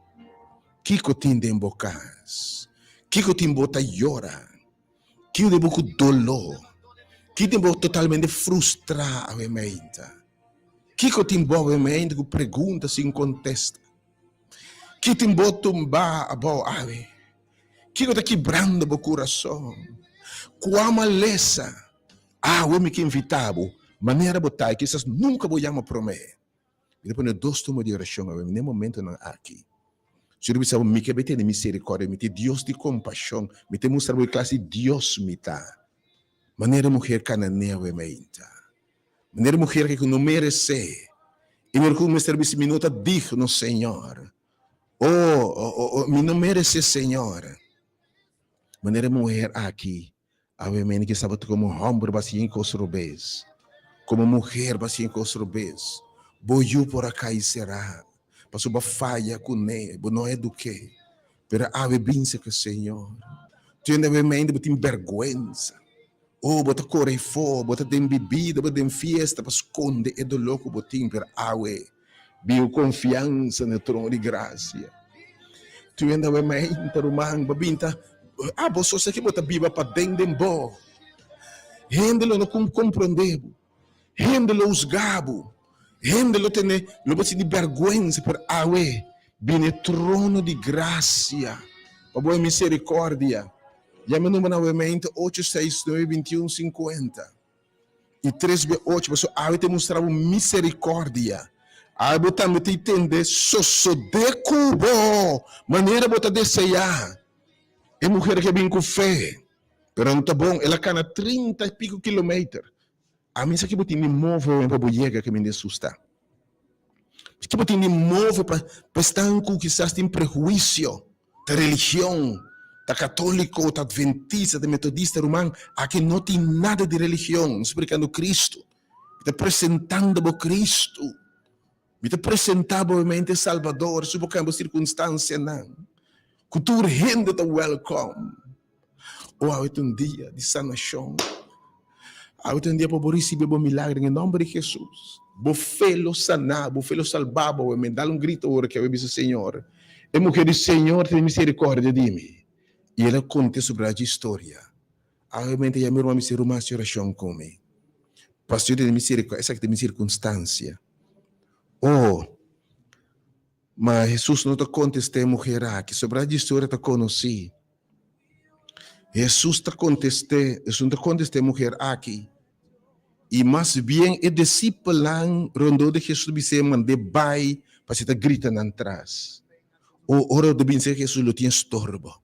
Kiko tin den bo kas? Kiko tin bo ta yora? Kiko den bo ku doló? Kiko tin bo totalmente frustrá awe mi ainda? Kiko tin bo awe mi ainda ku pregunta sin kontesta? Kiko tin bo tumbá abou awe? Kiko ta kibrando bo kurason? Kua malesa awe mi ke invitá bo manera bo ta i kisas nunka bo yama promé? Mi ta pone dos tumba di orashon awe n'e momentonan aki. Señor bisa bo, Mi ke bai tene miserikòrdia, mi ta e Dios di kompashon, mi ta mustra bo e klase di Dios mi ta. Manera e muher kananeo awe mainta, manera e muher ke ku no meresé, e muher ku mester bisa, Mi no ta digno, Señor. O, o, o, mi no meresé, Señor. Manera e muher aki Awe mene ke staba komo hòmber bo a siña kos robes, komo muher bo a siña kos robes. Bo yu por a kai será, pasobra bo a faya kuné, bo no a eduk'é. Pero awe binse ku Señor. Tende awe mende bo tin bèrgwensa. O bo ta kore afó, bo ta den bibida, bo ta den fiesta pa skonde e doló ku bo tin. Pero awe bin ku konfiansa na e trono di grasia. Tende awe mende, ruman, bo bin ta Abo so sa ki bo ta biba paden den bo. Hende lo no komprondé bo. Hende lo husgá bo. Hende lo tene, lo bo sinti bèrgwensa, pero awe bini e trono di grasia pa bo e miserikòrdia. Yama e numbernan awe mente ocho seis nuebe bintiun sinkuenta i tres be ocho, pasobra awe ta mustra bo miserikòrdia. Awe bo tambe ta tende sosodé ku bo manera bo ta deseá. E muher ke bin ku fe, pero no ta bon, el a kana trinta i piko kilometer. Ami sa ki bo tin di move pa bo yega kaminda Hesus ta. Ki bo tin di move pa esnan ku kisas tin prehuisio, ta religion, ta katoliko, ta adventista, ta metodista, ruman, aki no tin nada di religion, nos ta predikando Kristu, mi ta presentando bo Kristu. Mi ta presentá bo mente Salbador si bo kambia bo sirkunstansianan, ku tur hende ta wèlkòm. O awe ta un dia di sanashon. Awe ta un dia pa bo risibí bo milagro den e nòmber di Hesus. Bo fe lo saná bo, fe lo salbá bo awe. Dal un grito ora ku awe bisa, Señor, e muher di Señor tene miserikòrdia di mi. I el a konta su brachi historia. Awe mente ya mi ruman mester ruma hasi orashon ku mi. Pastor tene miserikòrdia, esaki ta mi sirkunstansia. Oh, ma Hesus no ta kontestá e muher aki, sobrá di historia ta konosí. Hesus ta kontest'é, Hesus no ta kontestá e muher aki. I mas bien e disipelnan rondó di Hesus ta bis'é mand'é bai pasobra e ta grita nan tras. Oh, ora bo ta bin serka Hesus lo tin estorbo.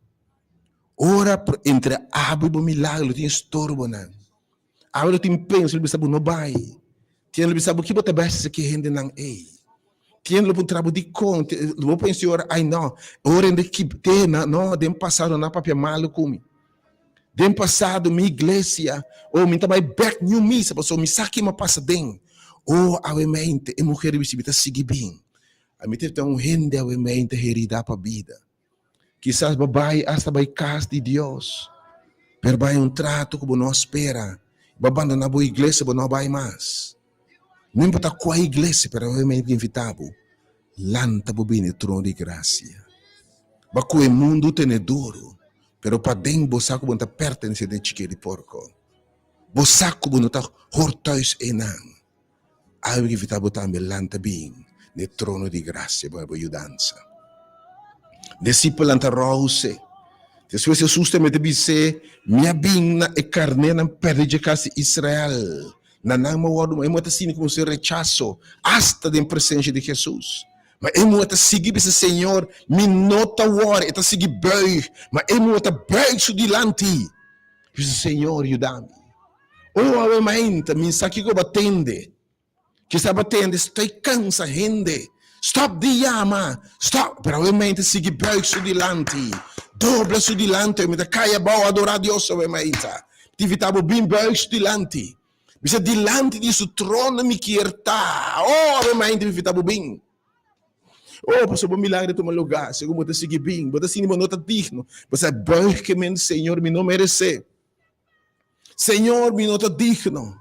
Ora entre abo i bo milagro lo tin estorbonan. Abo lo tin pensa, lo bisa bo no bai. Tin lo bisa bo ki bo ta bai hasi ki hendenan ei. Tin lo puntra bo dikon, lo bo pensa ora ai no, ora hende ki te na no den pasado nan a papia malu ku mi. Den pasado mi iglesia, oh mi ta bai bek niun misa pasobra mi sa ki mi a pasa den. Oh awe mente e muher di bisa mi ta sigui bin. Ami ta un hende awe mente herida pa bida. Kisas bo bai asta bai kas di Dios. Pero bai un trato ku bo no a spera. Bo a bandoná bo iglesia, bo no a bai mas. No importa kua iglesia, pero awe mi ta invitá bo, lanta bo bini e trono di grasia. Bo a kohe mundu tene duru, pero paden bo sa ku bo no ta pertenesé den chikí di porko. Bo sa ku bo no ta hor thuis einan. Awe mi invitá bo tambe lanta bin na e trono di grasia pa bo yudansa. Disipelnan ta rouse. Despues Hesus ta mete bis'é, Mi a bin na e karnénan pèrdí dje kas di Israel. Na nan mi a wòrdu, e muhé ta sinti komo si rechaso, asta den presensia di Hesus. Ma e muhé ta sigui bisa, Señor, mi no ta wòri. E ta sigui bùig, ma e muhé ta bùig su dilanti. Bisa, Señor, yuda mi. Oh, awe mainta, mi sa kiko bo a tende. Kisa bo a tende, Stoi kansa hende. Stop di yama. Stop. Pero awe mainta sigui buig su dilanti. Dobla su dilanti. Mi ta kai abou adora Dios awe mainta. Mi ta invita bo bin buig su dilanti. Bisa dilanti di su trono mi kier ta. Oh, awe mainta mi invita bo bin. Oh, pasobra bo milagre tuma lugar, segun bo ta sigui bin. Bo ta sinti bo no ta digno. Bo sa buig ke men, Señor, mi no merece. Señor, mi no ta digno.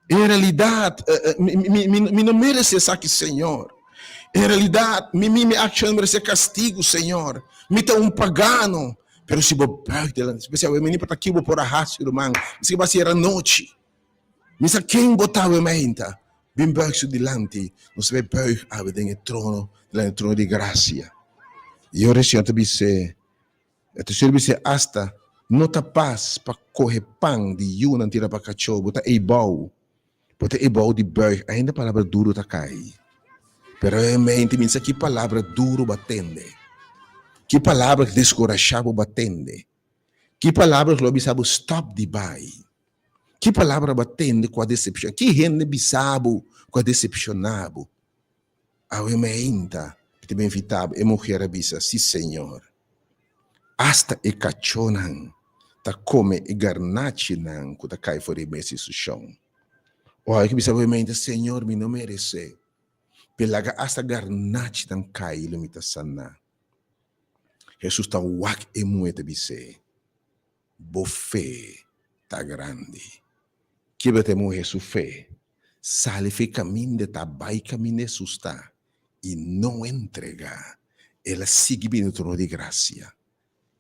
En realidad, mi, mi, mi, mi no merece esaki, Señor. En realidad, mi, mi, mi acción merece castigo, Señor. Mi ta un pagano. Pero si bo buig delante, especial mi ni pa ta ki bo por a hasi, ruman. Mi sa ki ba era nochi. Mi sa ken bo ta awe mainta. Bin buig su dilanti. Nos ta bay buig awe den e trono, delante e trono di gracia. Y ora e Señor ta bis'é, E ta sirbi si asta no ta pas pa kohe pan di yunan tira pa kachó, bo ta eibou, bo ta eibou di buig, ainda palabra duru ta kai. Pero e mente mi sa ki palabra duru bo a tende, ki palabra ku deskurashá bo bo a tende, ki palabra ku lo bisa bo stòp di bai, ki palabra bo a tende ku a desepshoná, ki hende bisa bo ku a desepshoná bo. Awe meinta mi ta invitá bo. E muher a bisa, Sí, Señor. Asta e kachónan ta kome e garnachinan ku ta kai for di e mes di su shon. Ora ki bisa awe meinta, Señor, mi no meresé, pero laga asta garnachinan kai lo mi ta saná. Hesus ta wak e muhé ta bis'é, Bo fe ta grandi. Kibra ta e muhé su fe? Sali fi kaminda ta bai kaminda Hesus ta i no entregá. El a sigui bini trono di grasia.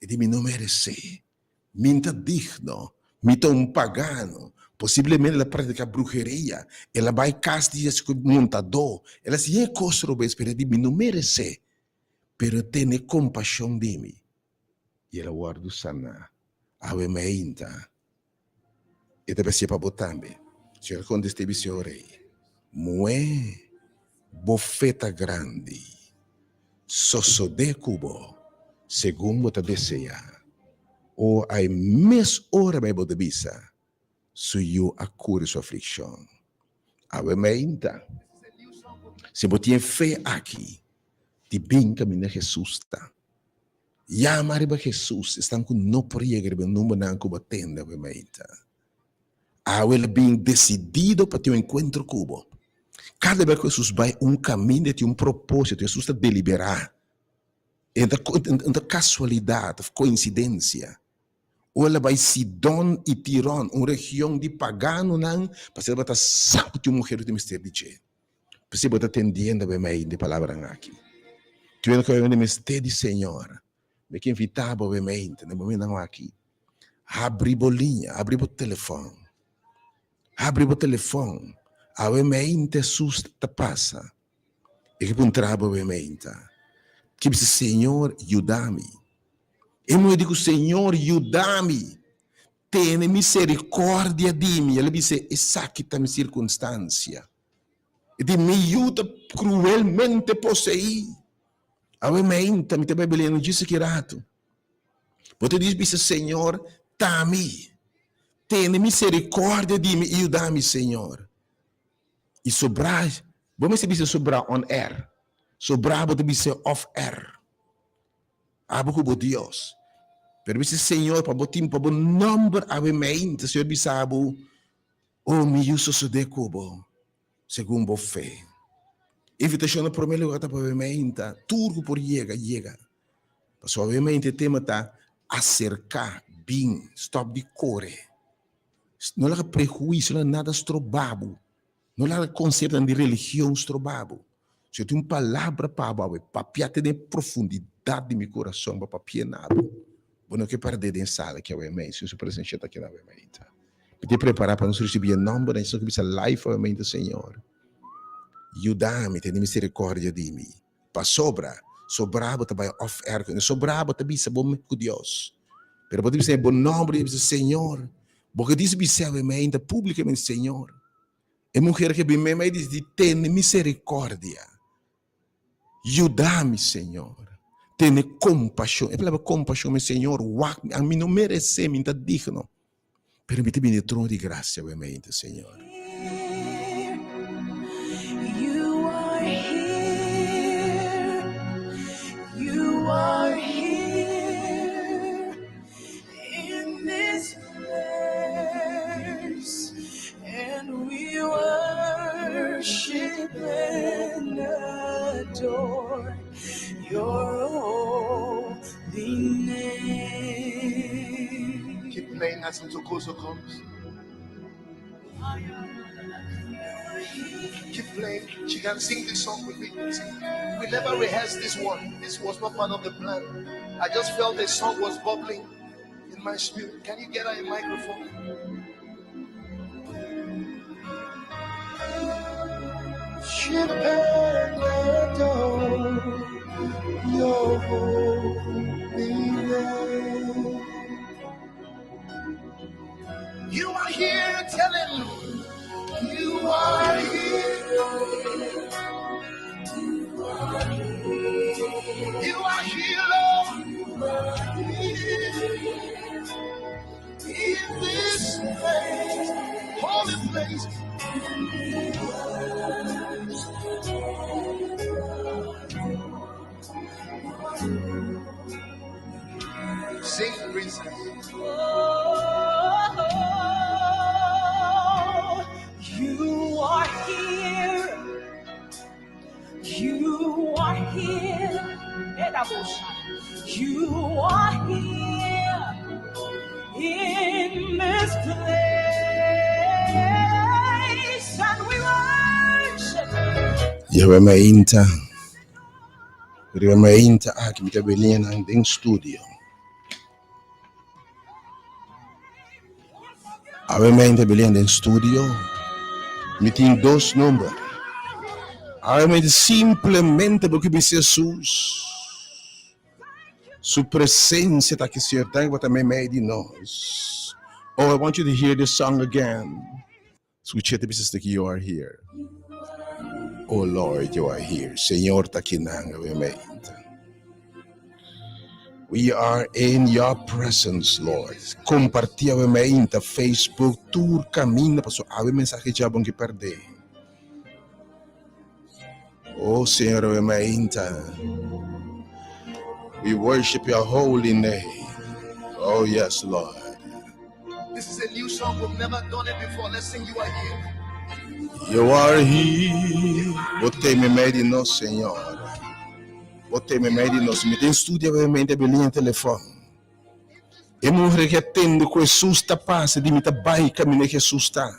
E di, Mi no meresé. Mi n'ta digno. Mi ta un pagano. Posiblemente el a praktiká bruheria. El a bai kas di montadó. El a hasi yen kos robes, pero e di, Mi no meresé. Pero tene kompashon di mi. I el a wòrdu saná. Awe meinta. E ta bis'é pa bo tambe. Señor a kontest'é i bis'é, O rei, muhé, bo fe ta grandi. Sosodé ku bo segun bo ta deseá. O ai mes ora Beibel ta bisa, Su yu a kura su aflikshon. Awe meinta, si bo tin e fe aki di bin kaminda Hesus ta, Yama riba Hesus, esnan ku no por yega riba e numbernan ku bo tende awe mainta. Awe el a bin desidido pa tin un enkuentro ku bo. Kada bes ku Hesus bai un kaminda e tin un propósito, Hesus ta deliberá. E no ta kasualidat òf koinsidensia. Ora el a bai Sidon i Tiron, un region di paganonan, pasobra el tabata sa ku tin un muher ku tin mester di dje. P'esei bo ta tendiendo awe mei di palabranan aki. Tuer ku awe mester di Señor, mi ke invitá bo awe mei na momentonan aki, habri bo liña, habri bo telefòn, habri bo telefòn, awe mei Hesus ta pasa, e ke puntra bo awe mei ta, ke bisa Señor yuda mi, e muhé di ku Señor yuda mi, Tene misericordia di mi. El a bisa, Esaki ta mi circunstancia. E di, Mi yu ta cruelmente poseí. Awe mainta mi ta bai belén djis aki rato. Bo ta di bisa, Señor, ta mi. Tene misericordia di mi i yuda mi, Señor. I sobrá, bo mester bisa sobrá on air. Sobrá bo ta bisa off air. Abo ku bo Dios. Pero bisa Señor pa bo tin pa bo nomber awe meinta Señor bisa bo, Oh mi yu sosode ku bo segun bo fe. Invitashon na prome lugar ta pa awe meinta tur ku por yega yega. Pasobra awe meinta e tema ta aserka. Bin, stòp di kore. No laga prehuisio, no laga nada stroba bo. No laga konseptonan di religion stroba bo. Si yo tin un palabra pa bo awe, papia te den e profundidat di mi kurason pa papia na bo. Bo no ke pèrdè den sala aki awe mei, si su presensia ta aki awe mei ta. Mi ta prepará pa nos risibí e nòmbernan, esnan ku bisa live awe mei ta, Señor, yuda mi, tene miserikòrdia di mi. Pasobra, sobra bo ta bai off air ku sobra bo ta bisa bo mes ku Dios. Pero bo ta bisa bo nòmber i bisa, Señor, bo ke dis bis'é awe mei ta públikamente, Señor, e muher ke bin mei di di tene miserikòrdia, yuda mi, Señor, tene kompashon. E palabra kompashon, mi Señor, wak mi, ami no meresé, mi no ta digno. Pero mi ta bini e trono di gracia awe mainta, Señor. You are here. You are here in this place. And we worship and adore your holy name. Keep playing as Ntokozo comes. Keep playing. She can sing this song with me. We never rehearsed this one. This was not part of the plan. I just felt a song was bubbling in my spirit. Can you get her a microphone? Worship and adore your holy name. You are here, tell him. You are here. You are here, Lord. In this place, holy place. Sing, princess. Oh, you are here. You are here. You are here in this place, and we worship. Awe mainta, riba mainta aki mi ta beliña nan den studio. Awe mainta beliña den studio, mi tin dos number. Awe mainta simplemente bo ke bisa Jesus. Su presencia ta aki, Señor. Danki bo ta meimei di nos. Oh, I want you to hear this song again. Scuché te bisa cu you are here. Oh Lord, you are here. Señor ta aki nan awe mainta. We are in your presence, Lord. Comparti awe mainta Facebook tur caminda paso awe mensahe dja bo no ke perde. Oh Señor awe mainta. We worship your holy name. Oh yes, Lord. This is a new song. We've never done it before. Let's sing You Are Here. You are here. Bo ta meimei di nos, Señor. Bo ta meimei di nos. Mi den studio awe mainta beliña telefon. E muher ke a tende ku Jesus ta pasa di mi ta bai kaminda Jesus ta.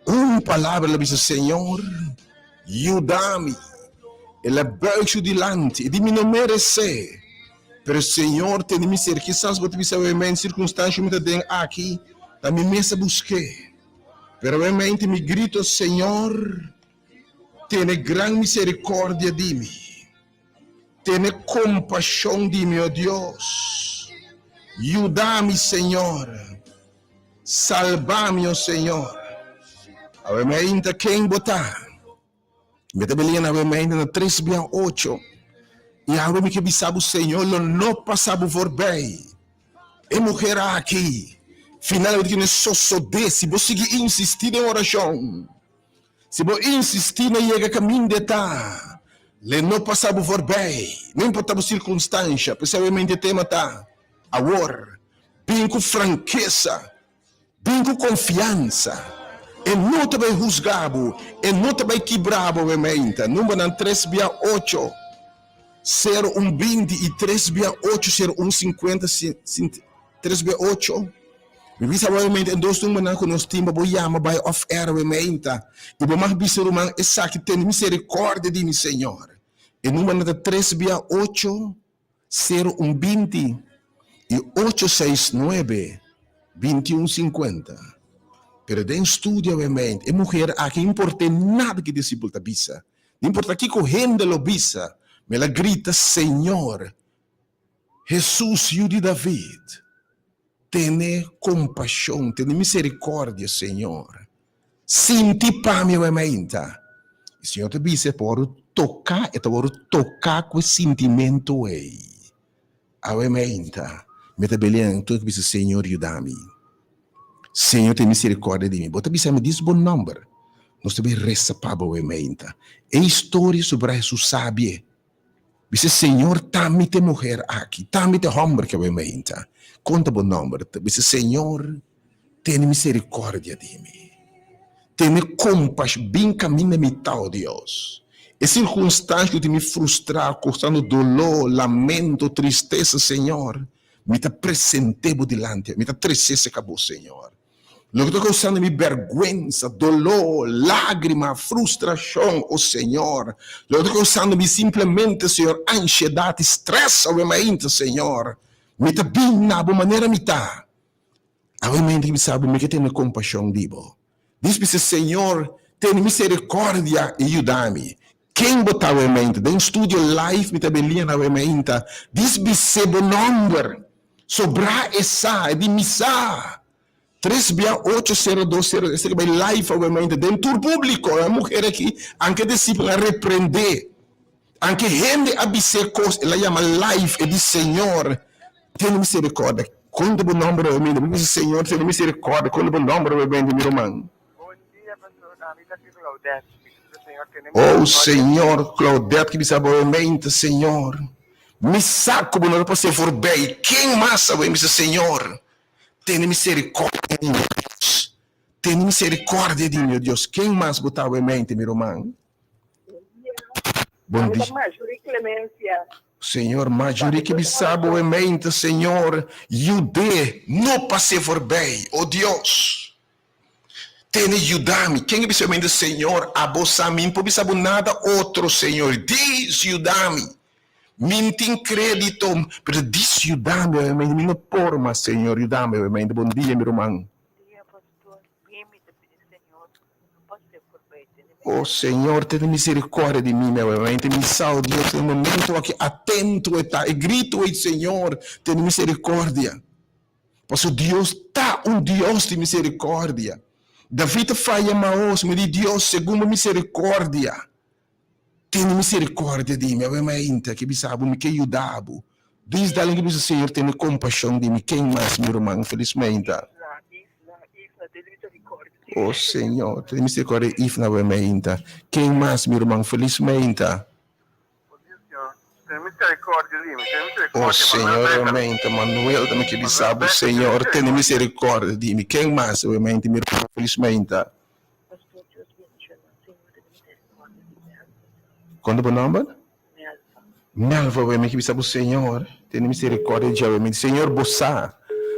Un palabra el a bisa, Señor, yuda mi. El a buig su dilanti, e di, Mi no meresé, pero Señor tene miseri. Kisas bo ta bisa, Awe, sirkunstansha mi ta den aki, ta mi mes a busk'é. Pero awe mente mi grito, Señor, tene gran miserikòrdia di mi. Tene kompashon di mi, o Dios. Yuda mi, Señor. Salba mi, o Señor. Awe mainta ken bo ta? Mi ta beliña na awe mainta na tres bia ocho. I awe mi ke bisa bo, Señor lo no pasa bo voorbij. E muher aki, finalmente kine sosode si bo sigui insisti den orashon. Si bo insisti na yega kaminda e ta, le no pasa bo voorbij, no importa bo sirkunstansha. P'esei awe mainta e tema ta, Awor, bin ku frankesa, bin ku konfiansa. E no ta bai husga bo, e no ta bai kibra bo awe-meinta. Numbernan tres bia ocho, sero un binti i tres bia ocho, sero un sinkuenta. Tres be ocho. Mi bisa bo awe e dos numbernan ku nos tin pa bo yama bai off air awe meinta i bo mag bisa ruman esaki tene misericordia di mi Señor. E numbernan ta tres bia ocho sero un binti i ocho seis nuebe binti un sinkuenta. Pero den studio awe meinta e muher aki import'é nada ki disipel ta bisa, no importa kiko hende lo bisa, mi el a grita Señor Hesus, Yu di David, tene kompashon, tene miserikòrdia, Señor. Sinti pa mi awe mainta. E Señor ta bisa e por wòrdu toká, e ta wòrdu toká ku e sintimentu ei. Awe mainta, mi ta belian tur ku bisa, Señor, yuda mi. Señor, tene miserikòrdia di mi. Bo ta bisa mi dis bo nòmber. Nos ta bin resa pa bo awe mainta. E historia sobra Hesus sabie. Bisa, Señor, ta mi t'e muher aki, ta mi t'e homber ke awor mainta. Konta bo nomber. Bisa, Señor, tene misericordia di mi. Tene compash, bin caminda mi ta, o Dios. E circunstancia cu tin mi frustra, costando dolor, lamento, tristesa, Señor, mi ta presente bo dilanti, mi ta trece cerca bo, Señor. Loke ta kousando mi bèrgwensa, doló, lágrima, frustrashon, o Señor. Loke ta kousando mi simplemente, Señor, anshedat i strès awe mainta, Señor. Mi ta bin na bo manera mi ta. Awe mainta mi bisa bo, mi ke tene kompashon di bo. Dis bisa, Señor, tene miserikòrdia i yuda mi. Ken bo ta awe mainta? Den studio live mi ta belian awe mainta. Dis bis'é bo nòmber. Sobrá e sa, e di mi sa. Tres bia ocho sero dos sero, esaki bai live awe mainta den tur públiko. E muher aki, anke disipelnan a reprendé, anke hende a bis'é kos, el a yama live, e di, Señor, tene miserikòrdia. Konta bo nòmber awe mainta. Mi bisa, Señor, tene miserikòrdia. Konta bo nòmber awe mainta, mi ruman. Bon dia, pastor. Ami ta ki Claudette. Mi ta bisa Señor tene Oh, miserikòrdia di mi. Señor, Claudette ki bisa bo awe mainta, Señor. Mi sa ku bo no ta pas'é forbei. Ken mas awe? Mi bisa, Señor, tene miserikòrdia di mi, o Dios. Tene miserikòrdia di mi, o Dios. Ken mas bo ta awe mente, mi ruman? Bon dia. Bon Ami ta dia. Marjorie Clemencia. Señor, Marjorie ke bisa bo awe mente, Señor, yud'é no pas'é forbei, o Dios. Tene yuda mi. Ken a bisa mente, Señor, abo sa mi por bisa bo nada otro, Señor. Dis yuda mi. Mi n'tin credito, pero dis yuda mi obviamente. Mi no por mas, Señor, yuda mi obviamente. Bon dia, mi ruman. Dia, pastor. Bien mi ta pidi Señor no pase voorbij. Tene Oh, misericordia. Señor, tene misericordia di mi, mi obviamente. Mi sa, oh Dios, den momento aki atento e ta. E grito ei, Señor, tene misericordia. Pasobra Dios ta un Dios di misericordia. David a faya maos, mi di, Dios, segun bo misericordia, tene misericordia di mi. Awe mainta ke bisa bo, mi ke yuda bo. Dis dalen ke bisa, Señor, tene compasion di mi. Ken mas, mi ruman? Felis mainta. Isla, Isla, Isla, tene misericordia di Oh, mi. Señor, tene misericordia di Ifna awe mainta. Ken mas, mi ruman? Felis mainta. Oh Señor, obviamente, Manuel ta mi ke bisa bo, Señor, tene misericordia di mi. Ken mas, obviamente, mi ruman felizmente. Kon ta bo nomber? Melva, obviamente, mi ke bisa bo, Señor, tene misericordia di dje, obviamente. Señor, bo sa,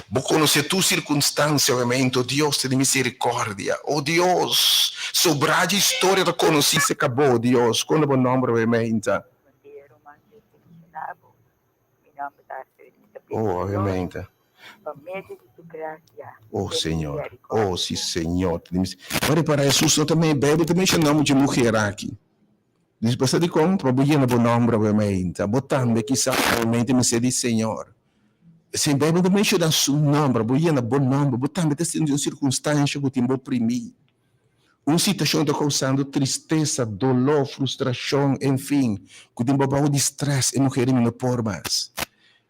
bo conoce tur circunstancia, obviamente, oh Dios, tene misericordia. Oh Dios, sobra dje historia ta conoci cerca bo, oh Dios. Kon ta bo nomber, obviamente? Bon dia ruman Dios bendiciona bo mi nomber ta Astrid mi ta pidi Oh, Dios obviamente. pa medio di su gracia Oh, tene Señor. misericordia Oh, si, ku mi. Señor. Tene mis- Bo repara, Hesus no ta me, Bijbel ta menciona mucha muher aki. Dios basta dikon pa bo yena bo nomber obviamente. Bo tambe kisas obviamente mester di Señor. Si Bijbel ta menciona su nomber, bo yena bo nomber, bo tambe ta sinti un circunstancia cu tin bo oprimi. Un situacion ta causando tristesa, dolor, frustracion, en fin, cu tin bo bao di stress, e muher di mi no por mas.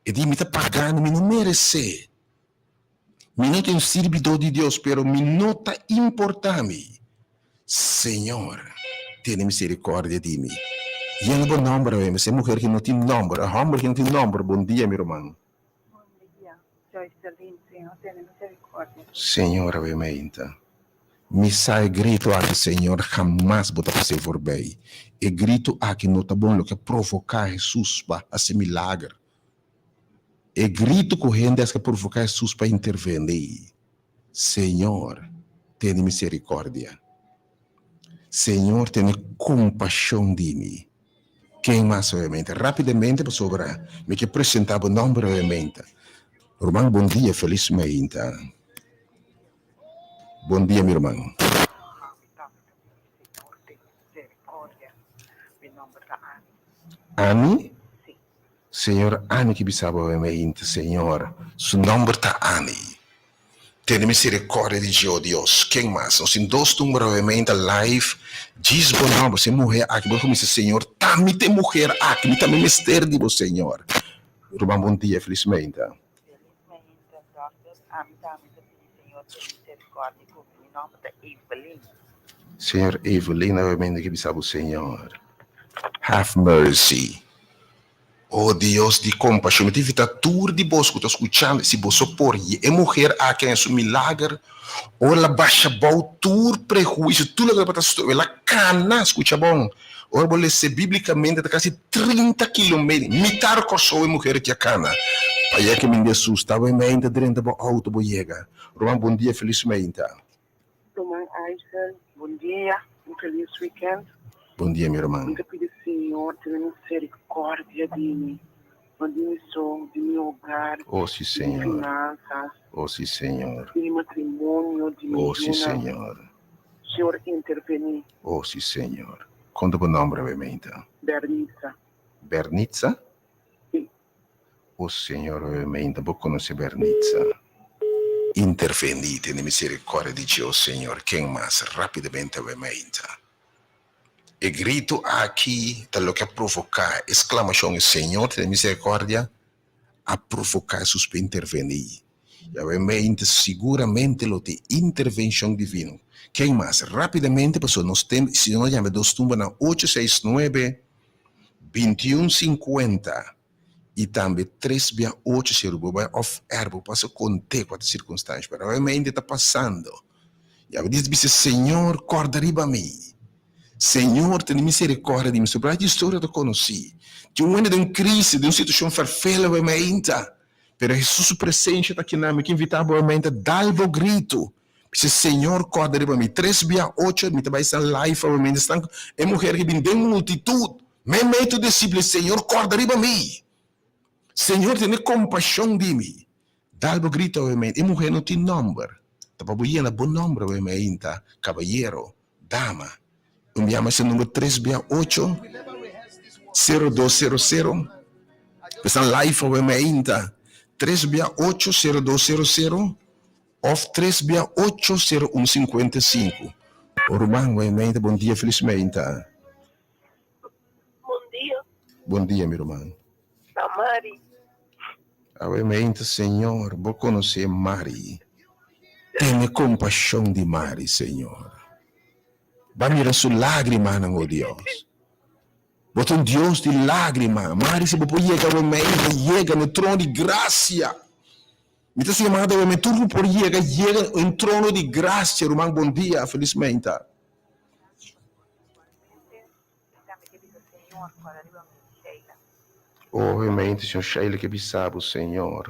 E di mi ta pagando, mi no merece. Mi no ta un sirbidor di Dios, pero mi no ta importa mi. Señor, tene misericordia di mi. Yena bo nomber awe, mi e muher ki no tin nomber, e homber ki no tin nomber. Bon dia, mi ruman. Bon dia, Joyceline, Señor tene misericordia. Señor awe meinta. Mi sa e grito aki, Señor, hamas bo ta pas'é voorbij. E grito aki no ta bon, loke a provoca Jesus pa haci milager. E gritu ku hende a provoká Hesus pa intervení, Señor, tene miserikòrdia. Señor, tene kompashon di mi. Ken mas obviamente? Rápidamente pasobra mi ke presentá bo nòmber obviamente. Ruman bon dia, felis mainta. Bon dia mi ruman. Ani? Señor Ani ki bisa bo mainta Señor su nòmber ta Ani. Tene misericordia di dje, o Dios. Ken mas? Nos tin dos numero obviamente live. Djis bo nomber. Si e muher aki bo cuminsa, Señor, ta mi ta e muher aki. Mi tambe mester di bo, Señor. Ruman, bon dia. Felis mainta. Felis mainta, Doctor. Ami tambe ta pidi Señor tene misericordia cu mi. Mi nomber ta Evelyn. Señor Evelyn, obviamente ki bisa bo, Señor, have mercy. O Dios di kompashon, mi ta invitá tur di bos ku ta skuchando, si boso por ye e muher aki haña su milager, ora el a basha bou tur prehuisio, tur loke tabata stroba, el a kana, skucha bon, ora bo les'é bíblikamente ta kasi 30 kilometer, mitar Kòrsou e muher aki a kana, pa yega kaminda Hesus ta, Awe meinta drenta bo outo bo yega. Ruman, bon dia, felis meinta. Ruman Aysel, bon dia, un felis weekend. Bon dia mi ruman. Mi ta pidi Señor tene misericordia di mi, no di mi so, di mi hogar, Oh si di mi Señor. finanzas, Oh si Señor. di mi matrimonio, di mi Oh si yunan. Señor. Señor interveni. Oh si Señor. Kon ta bo nomber awe meinta? Bernitza. Bernitza? Si. O Señor, obviamente, bo conoce Bernitza. Interveni, tene misericordia di dje, o Señor. Ken mas? Rapidamente, obviamente. E grito aki ta loke a provoca e exclamacion, Señor, tene misericordia, a provoca Jesus pa interveni. Y obviamente, siguramente lo tin intervencion divino. Ken mas? Rapidamente, pasobra nos tem, si no yama dos tumbanan ocho seis nuebe, 21 50 y tambe tres bia ocho si bo bai off air bo pasa conte cua ta circunstancia pero obviamente ta pasando y abo dice bisa Señor corda riba mi Señor tene misericordia di mi sobra di historia ta conoci tin un hende den crisis den un situacion ferfel obviamente pero Jesus su presencia ta aki nan mi ke invita bo obviamente dal bo grito Bisa, Señor, corda riba mi. Tres bia ocho, mi ta bai esnan live obviamente, esnan e muher ki bin den multitud, meimei tur disciples, Señor, corda riba mi. Señor, tene compasion di mi. Dal bo grito obviamente. E muher no tin nomber. Ta pa bo yena bo nomber obviamente, cabayero, dama. Un bia mas e number tres bia ocho, sero dos sero sero. Esnan live obviamente, tres bia ocho, sero dos sero sero. Of tres bia ocho sero un sinkuenta i sinku. O ruman, wei meinta bon dia felis meinta. Bon dia. Bon dia mi ruman. Ta Mari. Awe meinta Señor bo konosé Mari. Tene kompashon di Mari Señor. Ba mira su lágrimanan o Dios. Bo ta un Dios di lágrima. Mari si bo por yega awe meinta yega na e trono di grasia. Mi ta siña manda omi tur ku por yega, yega en trono di grasia. Ruman bon dia, felis meinta. Oh, mente, señor Sheila ke bisa bo, Señor,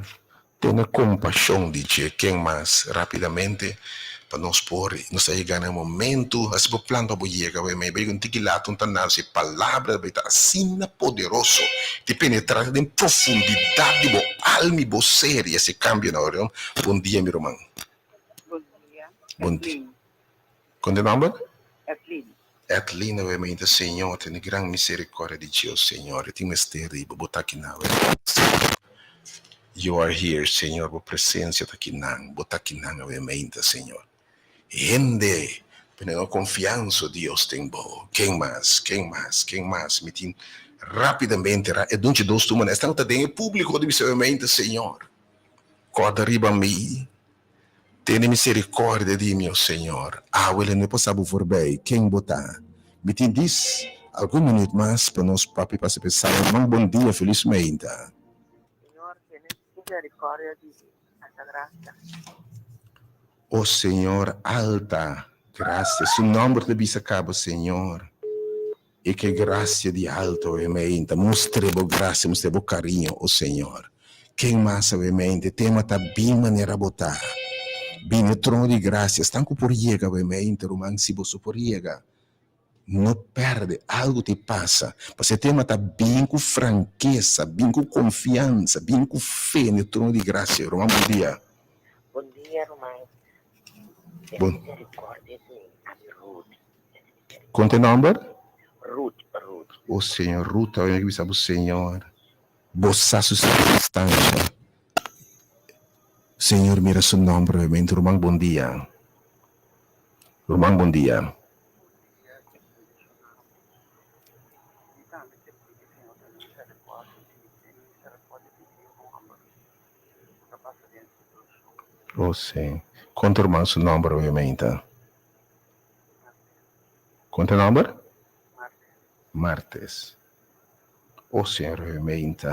tene kompashon di dje. Ken mas? Rapidamente, pa nos por, nos ta yega na e momento, hasi bo plan pa bo yega, wei mei bai un tiki lato un ta nada, si e palabra bai ta asina poderoso, ti penetra den profundidat di bo alma i bo ser i hasi kambio na ora. Bon dia mi ruman. Bon dia. Bon dia. Kon ta e nomber? Edlin. Edlin, wei mei ta Señor tene gran misericordia di dje, o Señor, e tin mester di bo, bo ta akinan, wei. You are here, Señor, bo presencia ta akinan, bo ta akinan awe meinta, Señor. Hende pone nan confiansa, Dios, den bo. Ken mas? Ken mas? Ken mas? Mi tin rapidamente ra e dunchi dos tumanan. Esnan ta den e publico di bisa awe meinta, Señor, corda riba mi. Tene misericordia di mi, o Señor. Awe lo no pasa bo voorbij. Ken bo ta? Mi tin dis algun minuut mas pa nos papia pasa pensa. Herman, bon dia, felis meinta. Señor, tene misericordia di mi. Alta gracia. O Señor, alta gracia. Su nomber ta bisa caba, Señor. E ke gracia di alto e meinta. Mustre bo gracia, mustre bo cariño, o Señor. Ken mas awe mente? Tema ta bin manera bo ta. Bin e trono di gracia. Esnan ku por yega awe mente, ruman, si boso por yega, no perde. Algu ta pasa. Pasobra e tema ta bin ku frankesa, bin ku konfiansa, bin ku fe na e trono di gracia. Ruman, bon dia. Bon dia, ruman. Ten Bon. misericordia di mi. Ami Ruth. Kon ta e nòmber? Ruth, Ruth. O Señor, Ruth, awe mi a bisa bo, Señor. Bo sa su circunstancia. Señor mira su nomber obviamente. Ruman bon dia. Ruman bon dia. Oh si. Conta ruman su nomber obviamente. Conta nomber? Martes. O Señor Gemeente,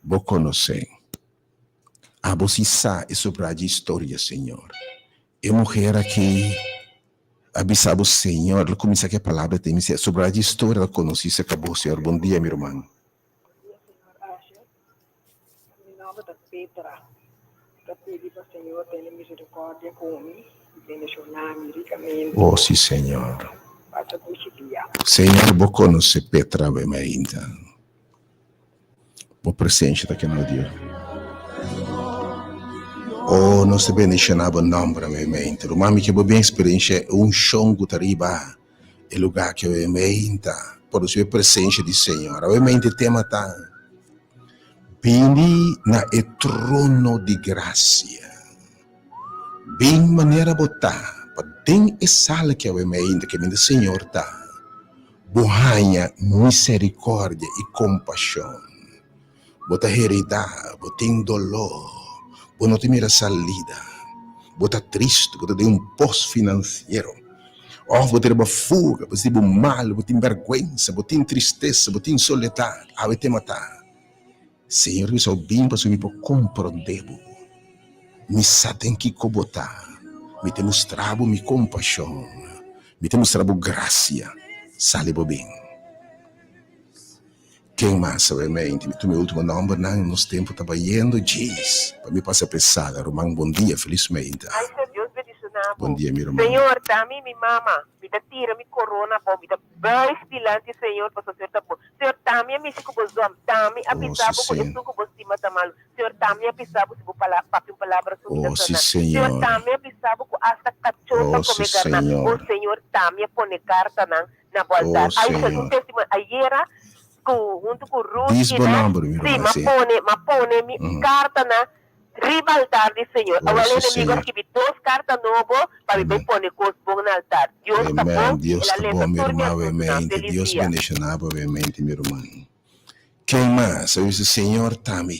Bo conoce. Abo si sa e sobra dje historia, Señor. E muher aki a bisa Bo, Señor, el a cuminsa cu e palabra te mi, sobra dje historia el a conoci cerca Bo, Señor. Bon dia, mi ruman. Bon dia, Señor Asher. Mi nomber ta Petra. Mi ta pidi pa Señor tene misericordia cu mi y bendiciona mi ricamente. Oh, si, Señor. Pasa dushi dia. Señor, bo conoce Petra awe mainta. Bo presencia ta kena Dios. Oh, nos ta bendiciona bo nomber awe mainta. Ruman, mi ke bo bien experiencia e uncion cu ta riba e lugar aki awe mainta. Por recibi e presencia di Señor. Awe mainta e tema ta. Bini na e trono di grasia. Bin manera bo ta, pa den e sala ki awe mainta kaminda Señor ta, bo haña miserikòrdia i kompashon. Bo ta heridá, bo tin doló, bo no ta mira salida, bo ta tristu, bo ta den un pos finansiero, òf bo ta riba fuga, bo sinti bo mal, bo tin bèrgwensa, bo tin tristesa, bo tin soledat. Awe tema ta, Señor mi sa bin pasobra mi por komprondé bo. Mi sa den kiko bo ta. Mi ta mustra bo mi kompashon. Mi ta mustra bo grasia. Sali bo bin. Ken mas sabe mente? Mi tuma e ultimo nombernan, nos tempo ta bayendo djis pa mi pasa p'e sala. Ruman bon dia, felis meinta. Ay Señor Dios bendiciona bo. Bon dia mi ruman. Señor ta mi mi mama mi ta tira mi corona abou mi ta buig dilanti Señor pasobra Señor ta bon Señor ta mi a mishi cu bo zom ta mi a Oh bisa si bo cu Señor. esun cu bo stima ta malo Señor ta mi a bisa bo si bo pala papia un palabra su mi ta Oh si sana Señor Señor. ta mi a bisa bo cu hasta cachor ta Oh si come garna oh Señor. Señor ta mi a pone cartanan na bo Oh altar ay Señor un Señor. testimonio ayera cu hunto cu Ruth Dis y bo Ned nomber mi sí ruman m'a sí. pone m'a pone mi Mm. carta na riba altar di Señor. Oh Awor sí el enemigo a Señor. skibi dos carta nobo pa mi bay Amen. pone cos bon na altar. Dios ta Amen. bon, Dios el a ta lesa bon mi tur mi ruman asuntunan. obviamente. Feliz Dios dia. bendiciona bo obviamente mi ruman. Ken mas a bisa Señor ta mi.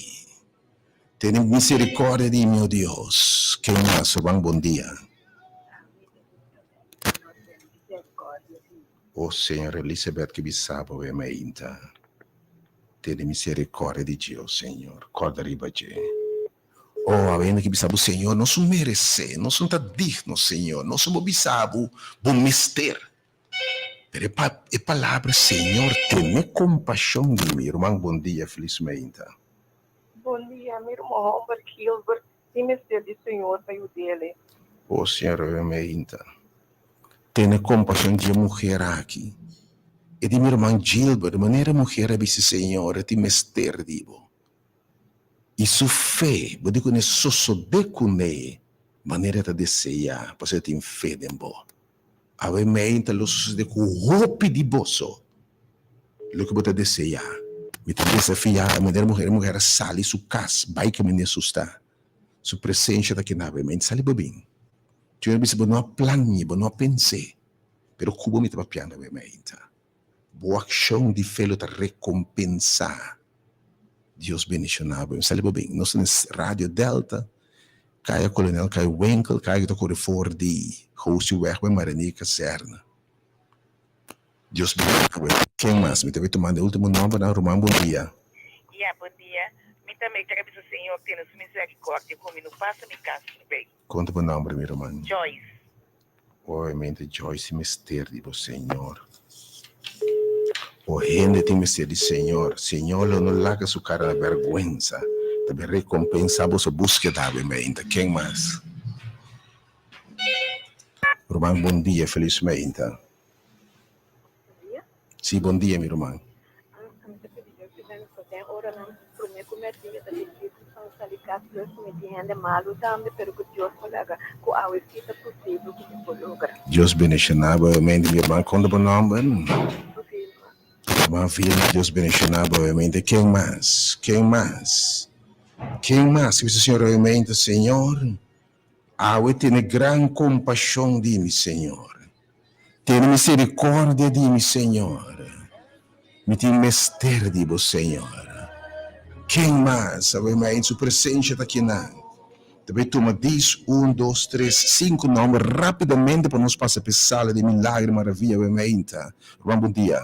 Tene misericordia di mi o Dios. Ken mas ruman bon dia. O Señor Elizabeth ke bisa bo e mainta. Tene misericordia di dje, o Señor. Corda riba dje. O, awenda ke bisa bo, Señor, nos no merece, nos no ta digno, Señor. Nos no por bisa bo, bo mester. Pero e pa, e palabra, Señor, tene compasion di mi. Ruman, bon dia, feliz mainta. Bon dia, mi ruman homber Gilbert tin mester di Señor pa yud'el. O Señor, e mainta. Tene compasion di e muher aki. E di mi ruman Gilbert, manera e muher a bisa, Señor, e tin mester di bo. I su fe, bo di ku ne sosode kuné manera e ta deseá, pasobra e tin fe den bo. Awe meinta lo sosode ku hopi di boso loke bo ta deseá. Mi ta desafiá e manera muher, e muher a sali su kas bai kaminda su sta. Su presencia ta keda awe meinta. Sali bo bin. Señor a bisa, Bo no a plania, bo no a pens'é, pero ku bo mi ta papiando awe meinta. Bo akshon di fe lo ta rekompensá. Dios bendishoná bo. Sali bo bin. Nos ta na Radio Delta, Kaya Kolonel Kai Winkel, kaya ku ta kore for di Goosieweg bai Marinier Kazerne. Dios bendishoná bo. Ken mas? Mi ta bai tumando e ultimo nòmbernan. Ruman, bon dia. Ya, bon dia. Mi tambe kere bisa Señor tene su misericordia ku mi. No pasa mi kas forbij. Konta bo nòmber, mi ruman. Joyce. Obviamente Joyce tin mester di bo Señor. O hende tin mester di Señor. Señor lo no laga su cara na berguensa. Ta bin rekompensá boso búskeda awe meinta. Ken mas? Ruman bon dia, felis meinta. Sí, bon dia mi ruman. Ami ta pidi Dios yuda mi pa den oranan promé ku mèrdia ta difísil pa mi sali kas plus ku mi tin hende malu tambe pero ku Dios por laga ku awe sí ta posibel ku mi por logra. Dios bendishoná bo obviamente mi ruman. Kon ta bo nòmber? Vilma. Ruman Vilma Dios bendishoná bo obviamente. Ken mas? Ken mas? Ken mas? Bisa Señor obviamente, Señor awe tene gran kompashon di mi Señor. Tene misericordia di mi, Señor. Mi tin mester di bo, Señor. Ken mas awe mei su presencia ta kinan? Ta bay tuma dis, un, dos, tres, sinku nomber rapidamente pa nos pasa p'e sala di milagro y maravilla awe meinta. Ruman, bon dia.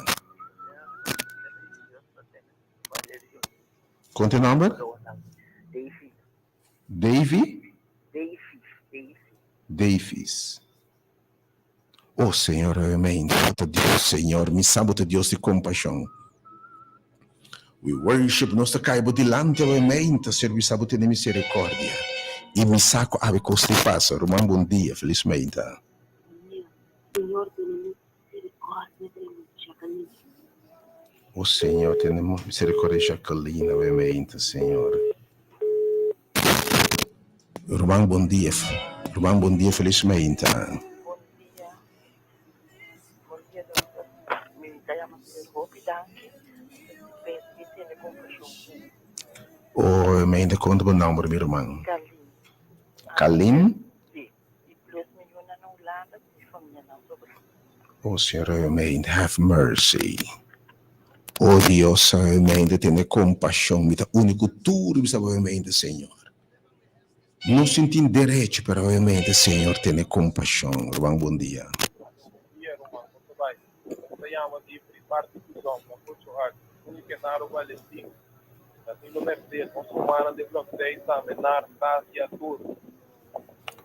Kon ta e nomber? Davy? Davies. Oh Señor, obviamente, bo ta Dios, Señor, mi sa bo ta Dios di compasion. We worship, nos ta cai bo dilanti obviamente, Señor, mi sa bo tene misericordia. Y mi sa cu awe cos ta pasa. Ruman, bon dia, feliz meinta. Señor, tene misericordia di mi, Jacqueline. Oh Señor, tene misericordia di Jacqueline, obviamente, Señor. Ruman bon dia Ruman bon dia felis meinta. Bon dia bon dia dokter mi ta yama señor hopi danki pa e tene kompashon ku mi. Oh meinta konta bo nomber mi ruman. Kalin. Kalin? Si i plus mi yunan na Hulanda ku mi famianan sobre. Oh señor meinta have mercy. Oh Dios meinta tene kompashon mi ta uni ku tur bisa bo meinta señor. Nos sin tin derecho pero obviamente Señor tene compasion. Ruman bon dia. Bon dia ruman kon ta bai? Mi ta yama di pri parti prizon na Ocho Hart un Genaro Valentin Danilo Merced nos rumannan den blok seis tambe Nar Tasia tur.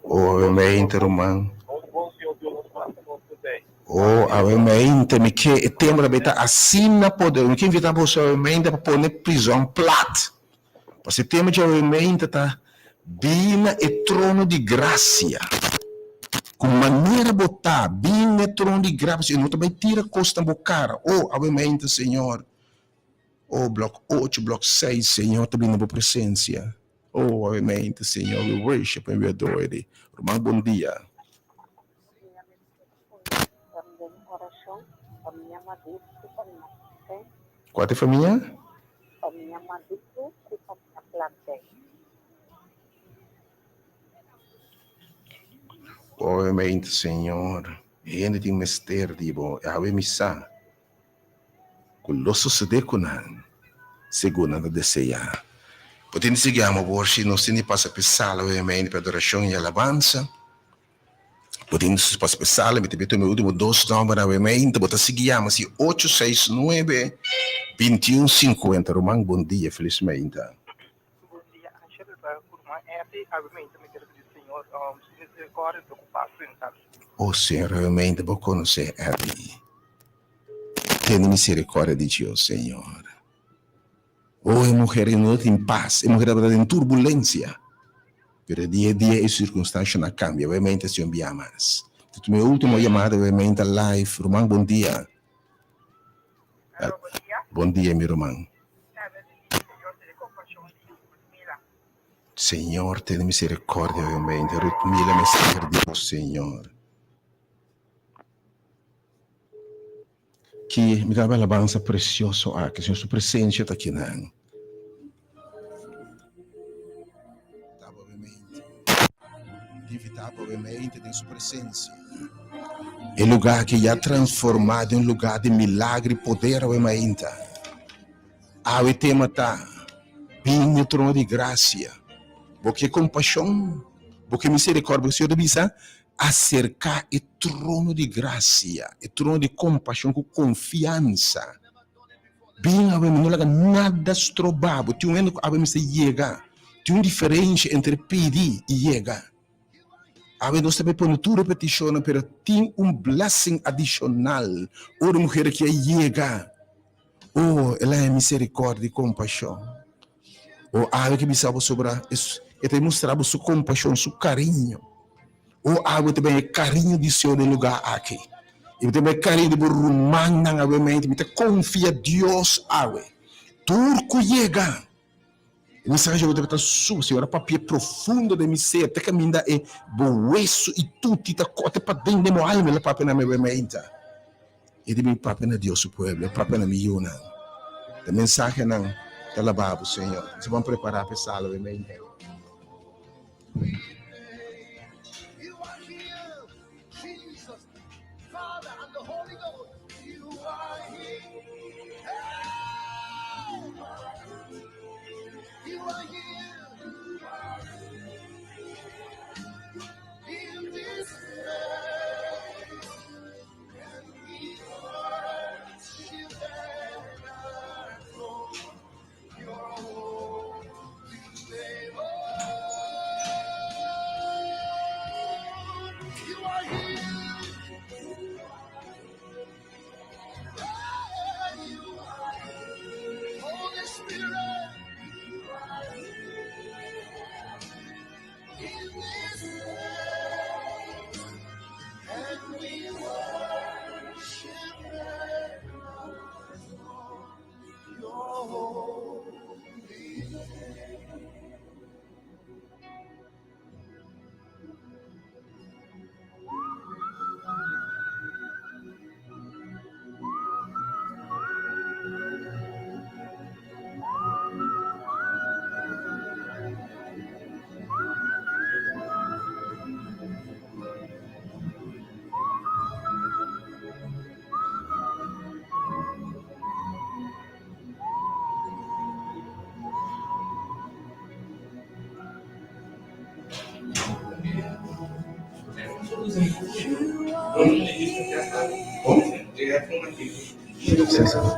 Obviamente ruman. Nos bon Señor Dios nos manda nos today. Oh obviamente mi ke e tema ta bay ta asina poder mi ke invita boso obviamente pa pone prizon plat. Pasobra e tema djawemente ta Bin na e trono di grasia. Ku manera bo ta, bin na e trono di grasia, pasobra e no ta bai tira kos na bo kara. O, awemente, Señor, o, blòk ocho, blòk seis, Señor ta bin na bo presensia. O, awemente, Señor, we worship and we adore thee. Ruman, bon dia. Kua ta e famia? Famia Maduku ku famia Plantey. Obviamente Señor, hende tin mester di bo, i awe mi sa ku lo sosodé ku nan segun nan ta deseá. Bo tin di sigui ama bo si nos tin di pasa p'e sala obviamente pa adorashon i alabansa. Bo tin pa spesal, mi ta bia tuma e ultimo dos nomber awe mainta, bo ta sigui yama si ocho seis nuebe bintiun sinkuenta. Ruman bon dia, felis mainta. Bon dia Asher, ta ku ruman Etty, awe mainta mi ker pidi Señor su misericordia pa ku pas sentá. Oh Señor, awe mainta bo konosé Etty. Tene misericordia di dje, oh Señor. Oh e muher ei no tin pas, e muher tabata den turbulensia. Pero dia a dia e sirkunstanshanan a kambia, obviamente si un bia mas. Ta tuma e ultimo yamada obviamente live. Ruman bon dia. Aló, bon dia. Bon dia mi ruman. Sabe di Señor tene kompashon di Ruth Mila. Señor tene misericordia obviamente. Ruth Mila mester di bo Señor. Ki mi ta haba alabansa precioso aki, Señor su presencia ta kinan. Ta obviamente, invita obviamente den su presencia. E lugar aki ya transforma den un lugar di milagro y poder awe mainta. Awe tema ta, Bin n'e trono di gracia. Bo ke compasion, bo ke misericordia, bo Señor ta bisa, Aserká e trono di grasia, e trono di kompashon ku konfiansa. Bin awe mi no laga nada stroba bo. Tin un hende ku awe mester yega. Tin un diferensha entre pidi i yega. Awe nos ta bay pone tur e petishonnan, pero tin un blessing adishonal ora e muher aki a yega. Oh, el a haña miserikòrdia i kompashon. O awe ke bisa bo sobra e ta mustra bo su kompashon, su kariño. O awe ta ben e kariño di Señor den lugá aki. I bo ta ben e kariño di bo rumannan awe mente. Mi ta konfia Dios awe. Tur ku yega. E mensahe awe tabata su, Señor a papia profundo den mi ser, te kaminda e bo wesu i tuti ta kote paden den bo alma. El a papia na mi awe mente. I di mi papia na Dios su pueblo, papia na mi yunan. E mensahenan ta laba bo, Señor. Nos a ban prepará pa e sala awe mente.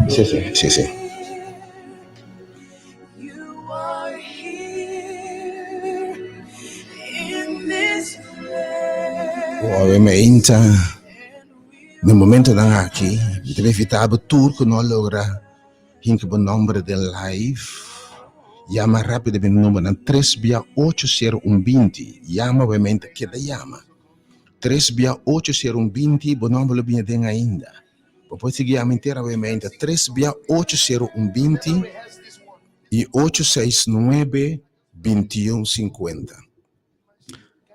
Sí, sí, sí, sí. Awe meinta na momentonan aki mi ta invita bo tur ku no a logra hinka bo nomber den live yama rapido mi numbernan tres bia ocho sero un binti yama awe meinta keda yama tres bia ocho sero un binti bo nomber lo bini aden ainda. Bo por sigui yama henter awe meinta tres bia ocho sero un 20 i 869 21 50.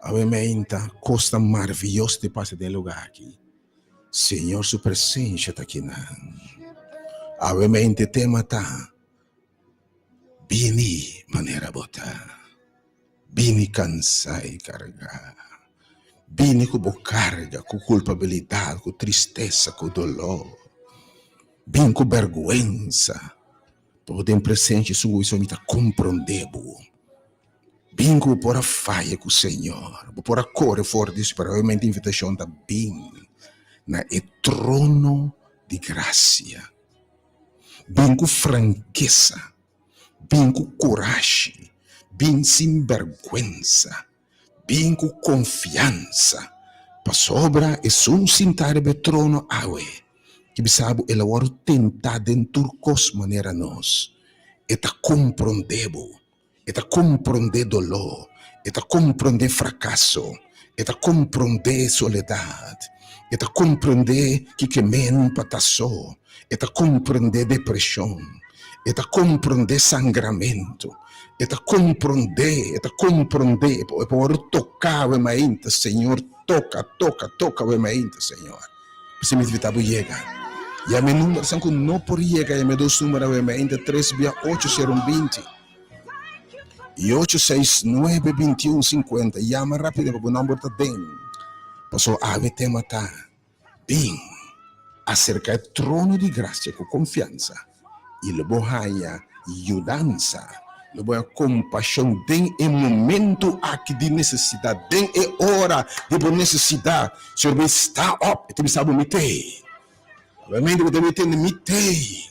Awe meinta kosnan maravioso ta pasa den e lugar aki. Señor su presencia ta akinan. Awe meinta e tema ta Bini manera bo ta. Bini kansá i kargá. Bini ku bo karga, ku kulpabilidat, ku tristesa, ku doló. Bin ku bèrgwensa, pasobra den presensia su Hesus mi ta komprondé bo. Bin ku bo por a faya ku Señor, bo por a kore for di su, pero obviamente invitashon ta bin na e trono di grasia. Bin ku frankesa. Bin ku kurashi, bin sin bèrgwensa, bin ku konfiansa, pasobra esun sintá riba e trono awe, ki bisa bo el a wòrdu tentá den tur kos manera nos. E ta komprondé bo, e ta komprondé doló, e ta komprondé frakaso, e ta komprondé soledat, e ta komprondé kiko e men pa ta so, e ta komprondé depreshon, e ta komprondé sangramentu, e ta komprondé, e ta komprondé, e por wòrdu toká awe mainta, Señor, toka, toka, toka awe mainta, Señor. P'esei mi invitá bo yega. Yama e number, esnan ku no por yega, yama e dos number awe mainta, tres bia ocho sero un 20 i ocho seis nuebe 21 50. Yama rápido pa bo nomber ta den, pasobra awe tema ta. Bin, aserká e trono di grasia ku konfiansa, i lo bo haña yudansa, lo bo haña kompashon den e momentu aki di nesesidat, den e ora di bo nesesidat. Señor bin sta op, e ta bisa bo, Mi t'ei. Obviamente bo ta bin tende, Mi t'ei.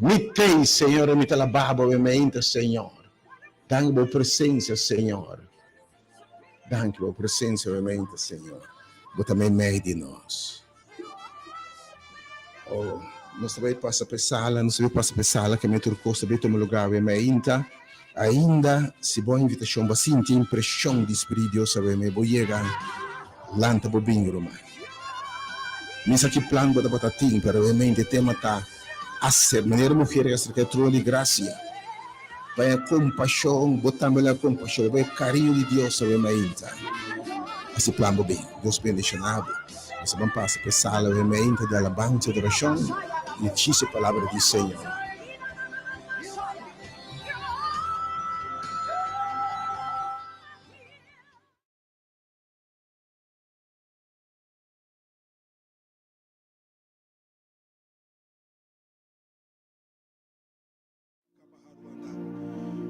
Mi t'ei, Señor, mi ta laba bo obviamente, Señor. Danki bo presensia, Señor. Danki bo presencia obviamente Señor. Bo ta meimei di nos. Oh, nos ta bai pasa pa e sala, nos ta bai pasa pa e sala ke mi tur kos ta bai tuma lugar obviamente. Ainda si bo invitashon bo a sinti impreshon di Spirit di Dios awe me bo yega lanta bo bin ruman. Mi sa ki plan bo tabata tin pero awe mente tema ta aser manera muher a aserka e trono di grasia pa e kompashon bo tambe lo a kompashon bo e kariño di Dios awe mainta. Hasi plan bo bin. Dios bendishona bo. Nos a ban pasa pa e sala awe mainta di alabansa i adorashon i djis e palabra di Señor.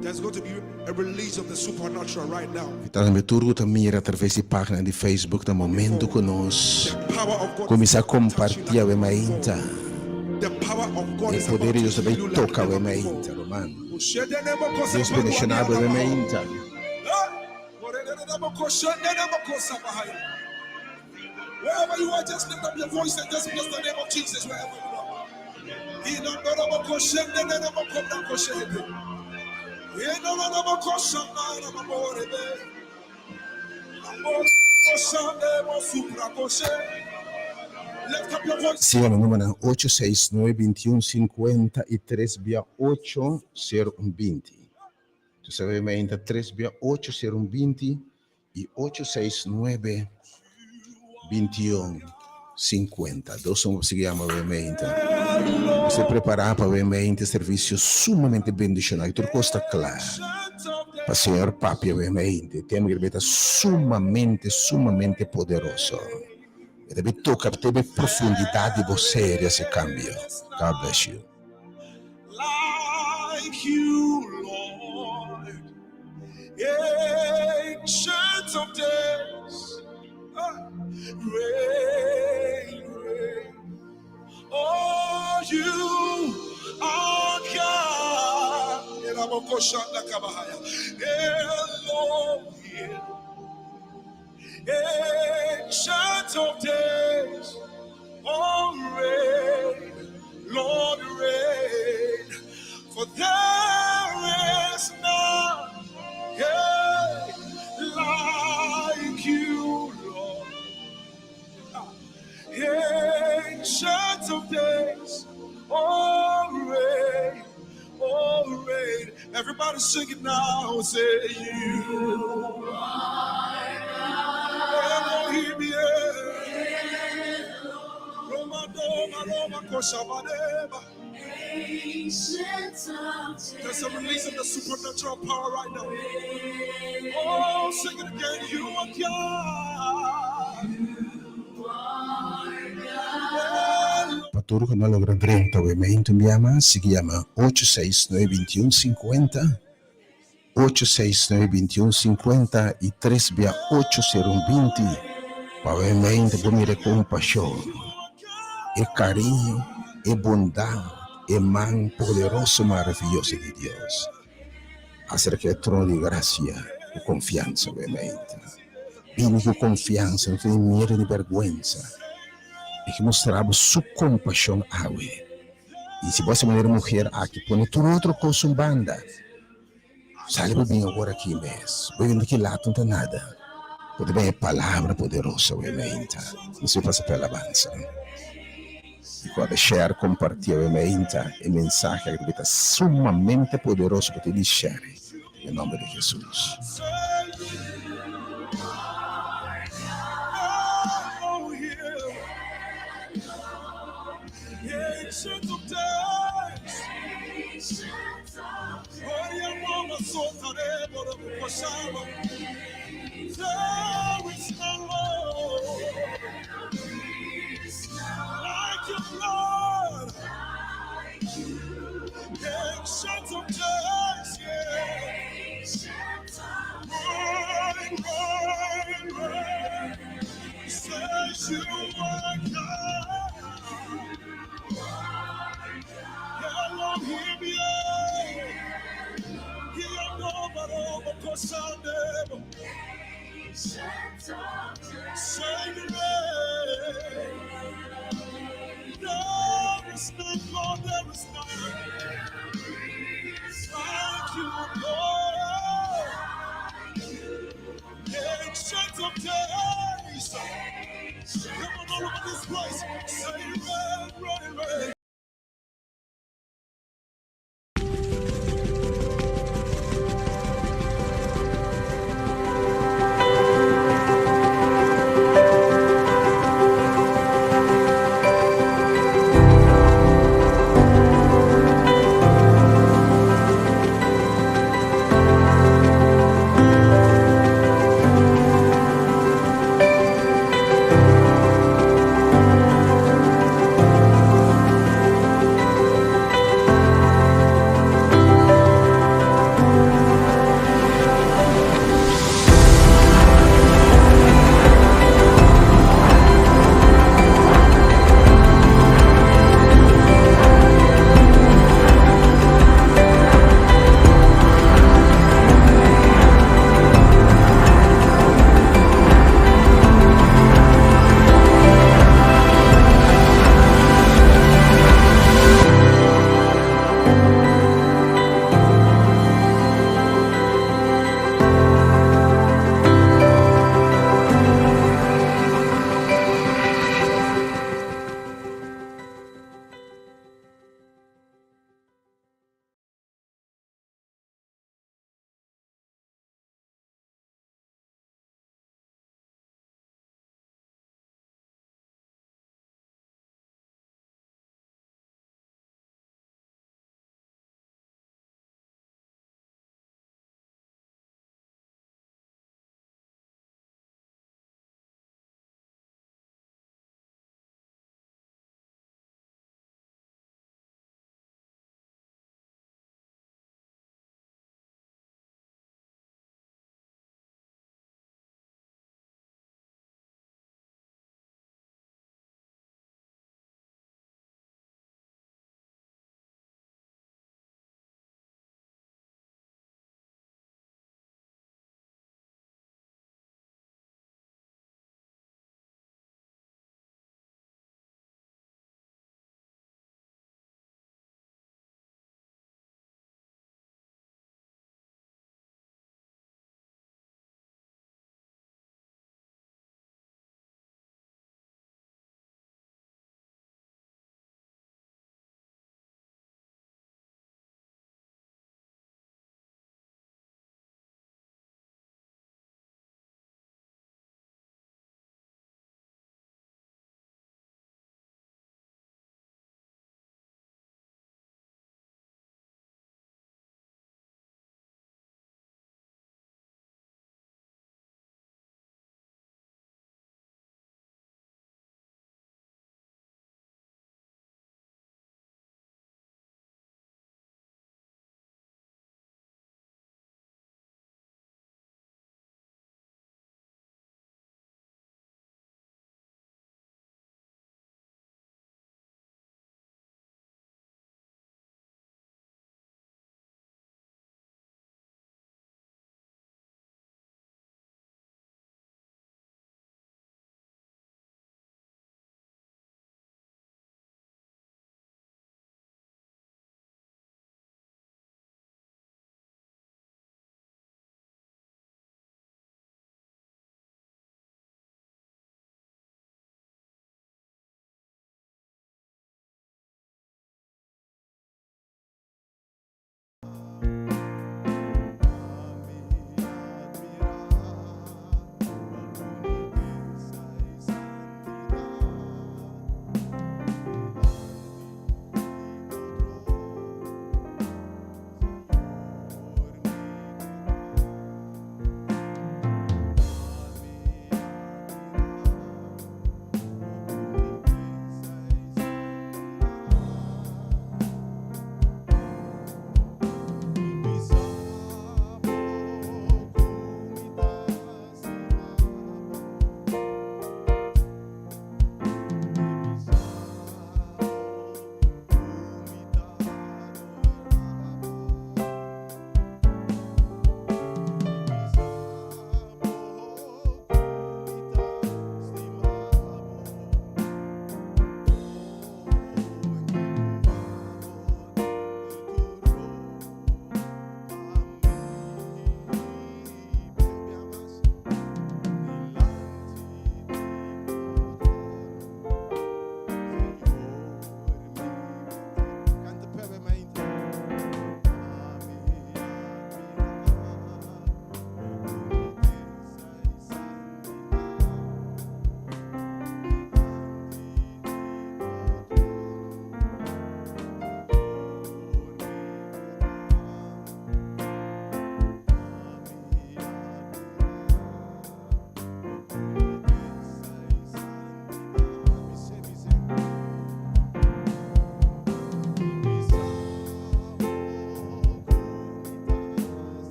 There's going to be a release of the supernatural right now. Tambe tur ku ta mira atraves di página di Facebook na momento ku nos kuminsá kompartí awe mainta. E poder di Dios ta bai toka awe mainta, ruman. Dios bendishoná bo awe mainta. Wherever you are, just lift up your voice and just bless the name of Jesus wherever you are. Lift up your voice. Sí, e numbernan ocho seis nuebe bintiun sinkuenta i tres bia ocho sero un binti. Tu sabe mainta tres bia ocho sero un binti i ocho seis nuebe bintiun sinkuenta. Dos un sigui yama obviamente. Mester prepará pa obviamente servisio sumamente bendishonal i tur kos ta kla pa Señor papia obviamente. Tema ki ta sumamente sumamente poderoso. E ta bin toka te be profundidat di bo ser i hasi kambio. God bless you. Like you, Lord. Ancient of days, reign, reign. Oh, you are God. Elohim. Ancient of days, oh, reign, Lord, reign. For there is none yeah, like you, Lord. Ancient of days, oh, reign, oh, reign. Everybody sing it now. Say, You are Elohim, yeah. Roma, Roma, Roma, Koshabadeba. There's a release of the supernatural power right now. Oh, sing it again. You are God. Pa tur ku no a logra drenta obviamente un bia mas, sigui yama ocho seis nuebe bintiun sinkuenta, ocho seis nuebe bintiun sinkuenta i tres bia ocho sero un binti pa obviamente bo mira e kompashon, e kariño, e bondat, e man poderoso maravioso di Dios. Aserka e trono di grasia ku konfiansa obviamente. Bini ku konfiansa, no tene miedu ni bèrgwensa. E ke mustra bo su kompashon awe. I si bo hasi manera muher aki, pone tur otro kos un banda. Sali bo bin awor aki mes. Bo yendo ki lato no ta nada. Bo ta bin e palabra poderoso awe meinta. Nos pasa pa e alabansa. I ku a share, kompartí awe meinta e mensahe aki ta sumamente poderoso pa tin di share. Den nomber di Jesus. Come on, all over this place. Say rain, rain, rain.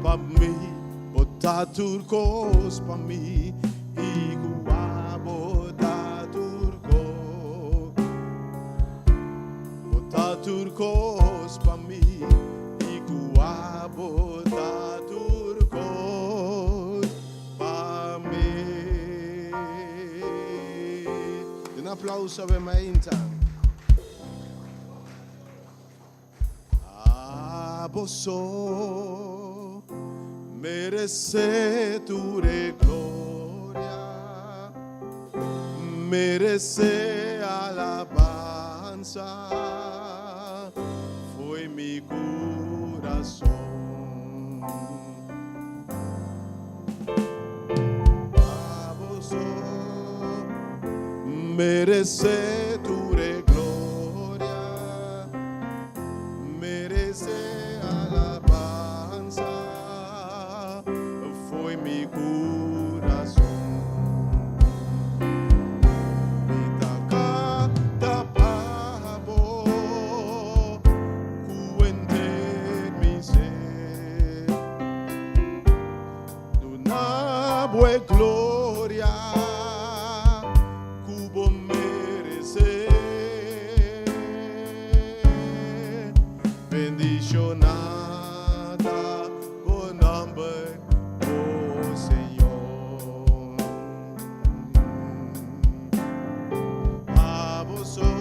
pa mi, bo ta tur kos pa mi i ku abo ta tur kos. Bo ta tur kos pa mi i ku abo ta tur kos pa mi. Un aplauso awe mainta. Abo so meresé tur e gloria, meresé alabansa, fo'i mi kurason. Abo so meresé tur e gloria, meresé alabansa, fo'i mi kurason. Mi ta kanta pa bo ku henter mi ser. Duna bo e gloria ku bo meresé. Bendishoná ta bo nòmber, o Señor. Abo so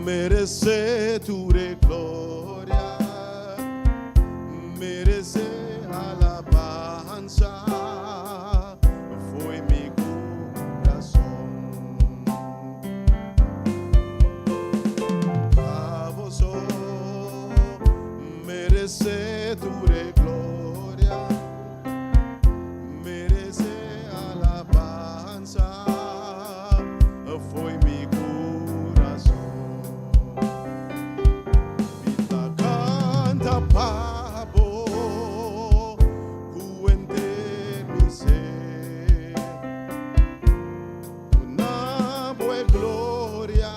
meresé tur e gloria. Meresé alabansa fo'i mi kurason. Abo so meresé tur e gloria, meresé alabansa fo'i mi kurason. Mi ta kanta pa bo ku henter mi ser. Duna bo e gloria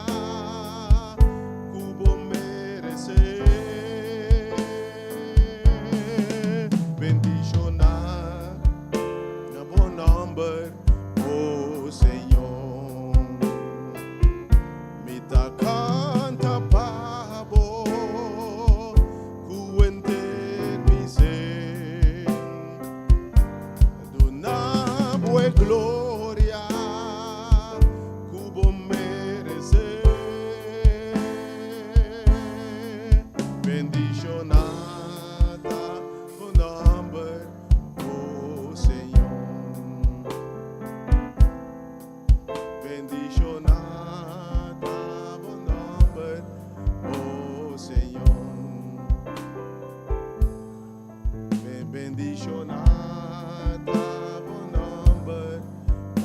ku bo meresé. Bendishoná na bo nòmber, o Señor. Mi ta kanta pa bo ku henter mi ser. Duna bo e gloria ku bo meresé. Bendishoná ta bo nòmber, o Señor. Bendishoná ta bo nòmber, o Señor. Bendishoná ta bo nòmber,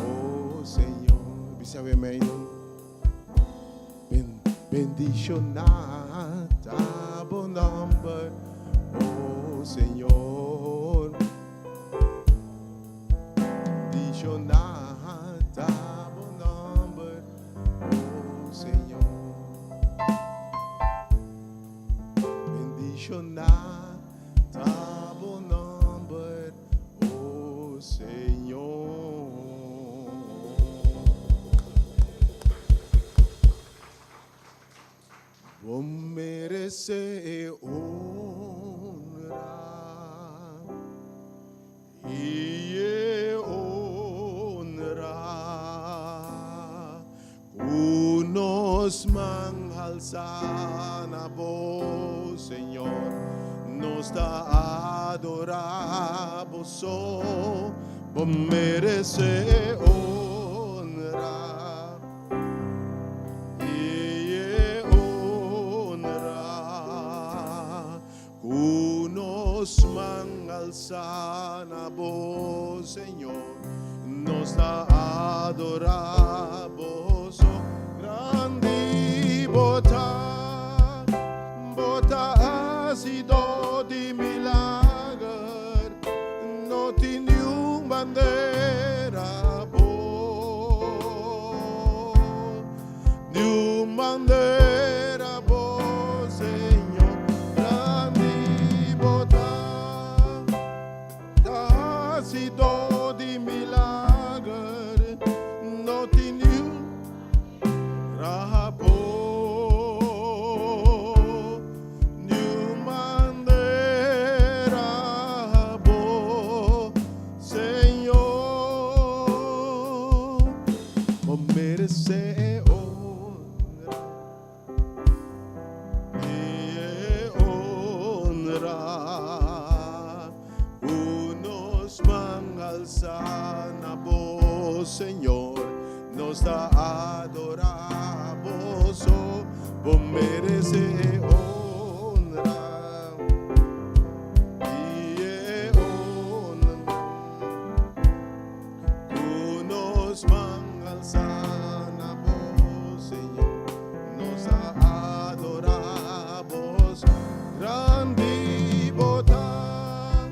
o Señor. Bisa awe mei no. Bendishoná ta bo nòmber, o Señor. Bendishoná ta bo nòmber, o Señor. Bendishoná ta bo nòmber, o Señor. Bo meresé e honra i e honra ku nos man halsá na bo, Señor. Nos ta adorá bo so. Bo meresé e honra. I e honra ku nos man alsa na bo, Señor, nos ta adorá bo so. Grandi bo ta, bo ta hasidó di milager, no tin niun bandera bo. Niun bandera bo, Señor, grandi bo ta. hasidó di milager, no tin niun raha bo. Niun manera bo, Señor. Bo meresé e honra. E honra ku nos man alsa na bo, Señor, nos ta adorá bo so, bo merece e honra. I e honra ku nos man alsa na bo, Señor, nos a adorá bo. Grandi bo ta,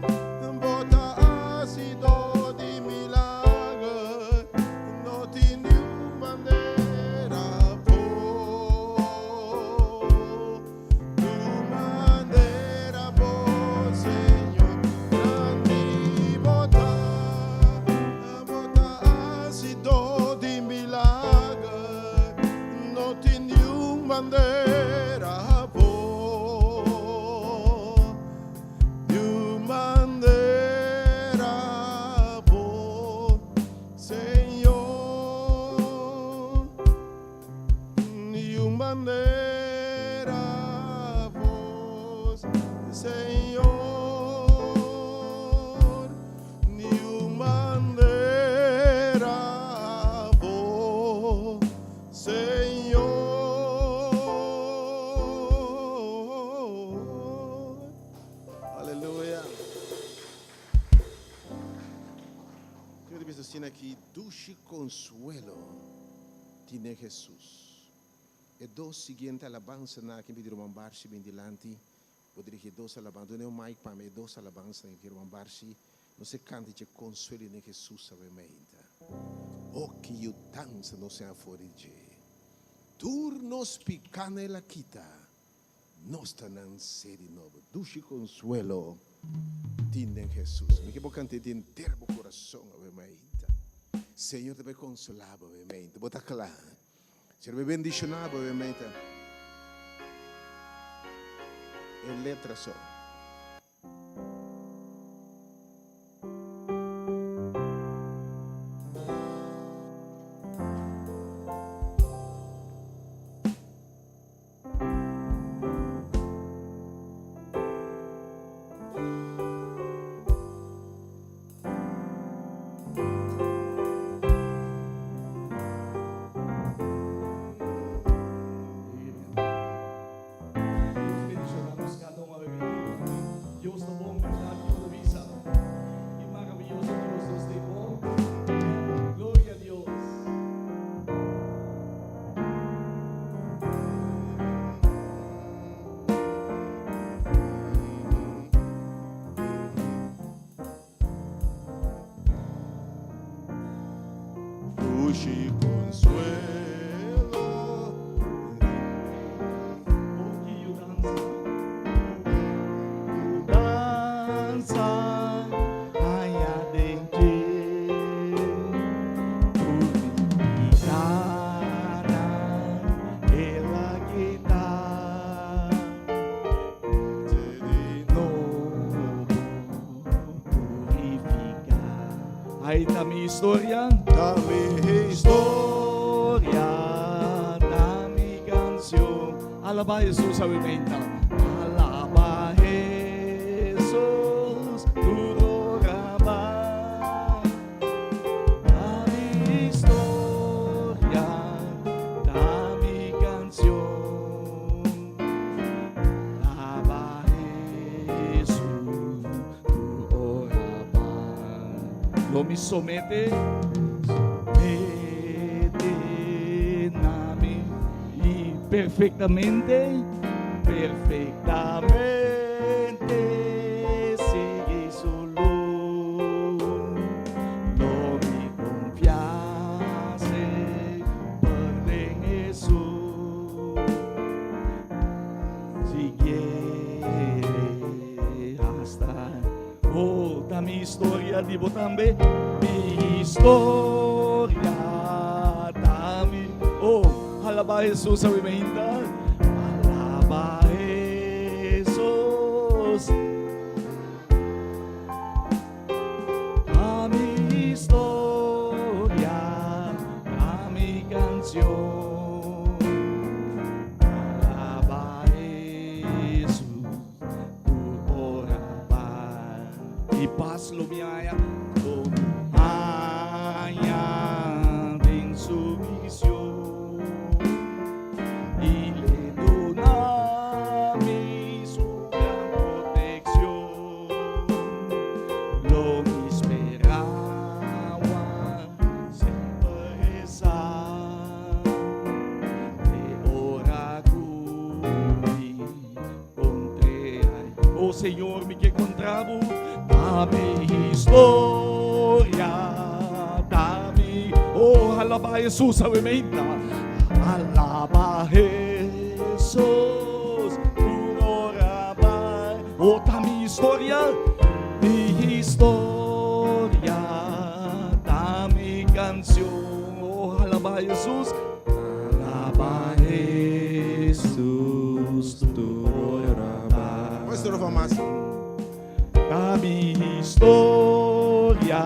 bo ta hasidó di milager, no tin niun manera bo. Niun manera bo, Señor, grandi bo ta, bo ta hasidó di milager, no tin niun manera bo. Niun manera bo, Señor. Niun manera bo, Señor. Niun manera bo, Señor. Aleluya. Kiko ta bisa asina aki? Dushi konsuelo tin den Hesus. E dos siguiente alabansanan aki mi pidi Ruman Barshi bin dilanti. Bo dirigi e dos alabansa. Duna e un mic pa mi. E dos alabansanan aki Ruman Barshi nos e kanta dje konsuelo den Hesus awe meinta. O ki yudansa nos tin afor di dje! Tur nos pikánan el a kita. Nos ta nan seri nobo. Dushi konsuelo tin den Hesus. Mi ke bo kant'é di henter bo kurason awe mainta. Señor ta bai konsolá bo awe mainta. Bo ta kla? Señor bai bendishoná bo awe mainta. E letra so. Dios bendiciona nos cada un awe mainta. Dios ta bon, berdad Dios ta bisa. Ki maravilloso Dios nos tin bo. Gloria a Dios. Dushi consuelo. Oh, ki yudansa, yudansa haña den dje. Tur mi pikanan el a kita. Di nobo purifica. Ai ta mi historia. Ta mi historia, ta mi cancion. Alaba Jesus awe meinta. Alaba Jesus, tur ora ba. Ta mi historia, ta mi cancion. Alaba Jesus, tur ora ba. Lo mi somete, somete na mi y perfectamente, perfectamente sigui su luz. Lo mi confia semper den Jesus. Siguiele hasta. Oh, ta mi historia di bo tambe. Mi historia ta mi. Oh, alaba Jesus awe mainta. Alaba Jesus. Ta mi historia, ta mi canción. Alaba Jesus, tur ora bai. I pas lo mi haña, lo mi haña den su mision. I le duna mi su gran proteccion. Lo mi sperawa semper resa te ora ku mi kontr'e ai. O Señor, mi ke kontra bo, ta mi historia, ta mi. Oh, alaba Jesus awe meinta. Alaba Jesus, tur ora bai. Oh, ta mi historia, mi historia, ta mi canción. Oh, alaba Jesus. Alaba Jesus, tur ora bai. Un estrofa mas. Ta mi historia,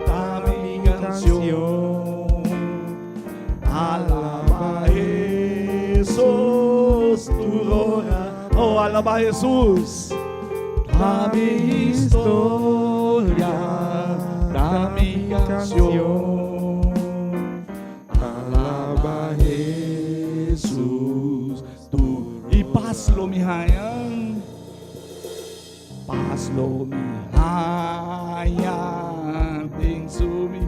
ta mi canción. Alaba Jesus, tur ora. Oh, alaba Jesus. Ta mi historia, ta mi canción. Alaba Jesus, tur. I pas lo mi haña. Pas lo mi haña den su mi.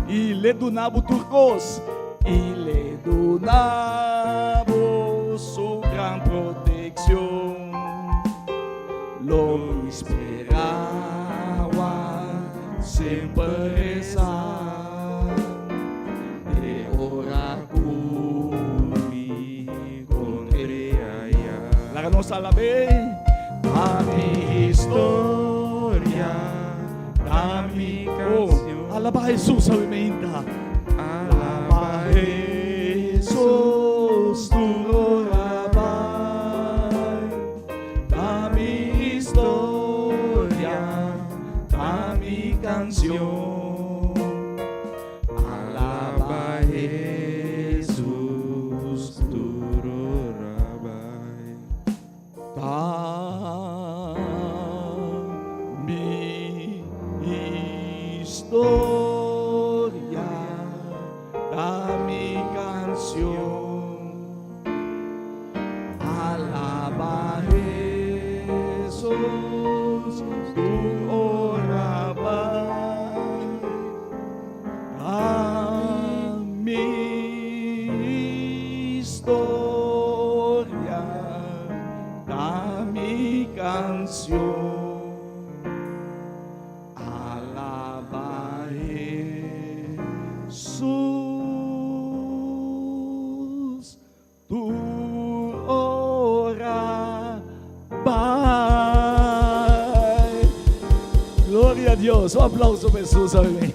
I le duna bo tur kos. I le duna bo su gran protekshon. Lo mi sperawa semper resa te ora ku mi kontr'é aya. Laga nos alab'é. Ta mi historia, ta mi canción. Oh, alaba Jesus awe meinta. Alaba Jesus, tur ora bai. Ta mi historia, ta mi canción. Alaba Jesus, tur ora bai. Ta mi historia, ta mi canción. Alaba Jesus, tur ora bai. Ta mi historia, ta mi canción. Alaba Jesus, tur ora bai. Gloria a Dios. Un aplauso pa Jesus awe.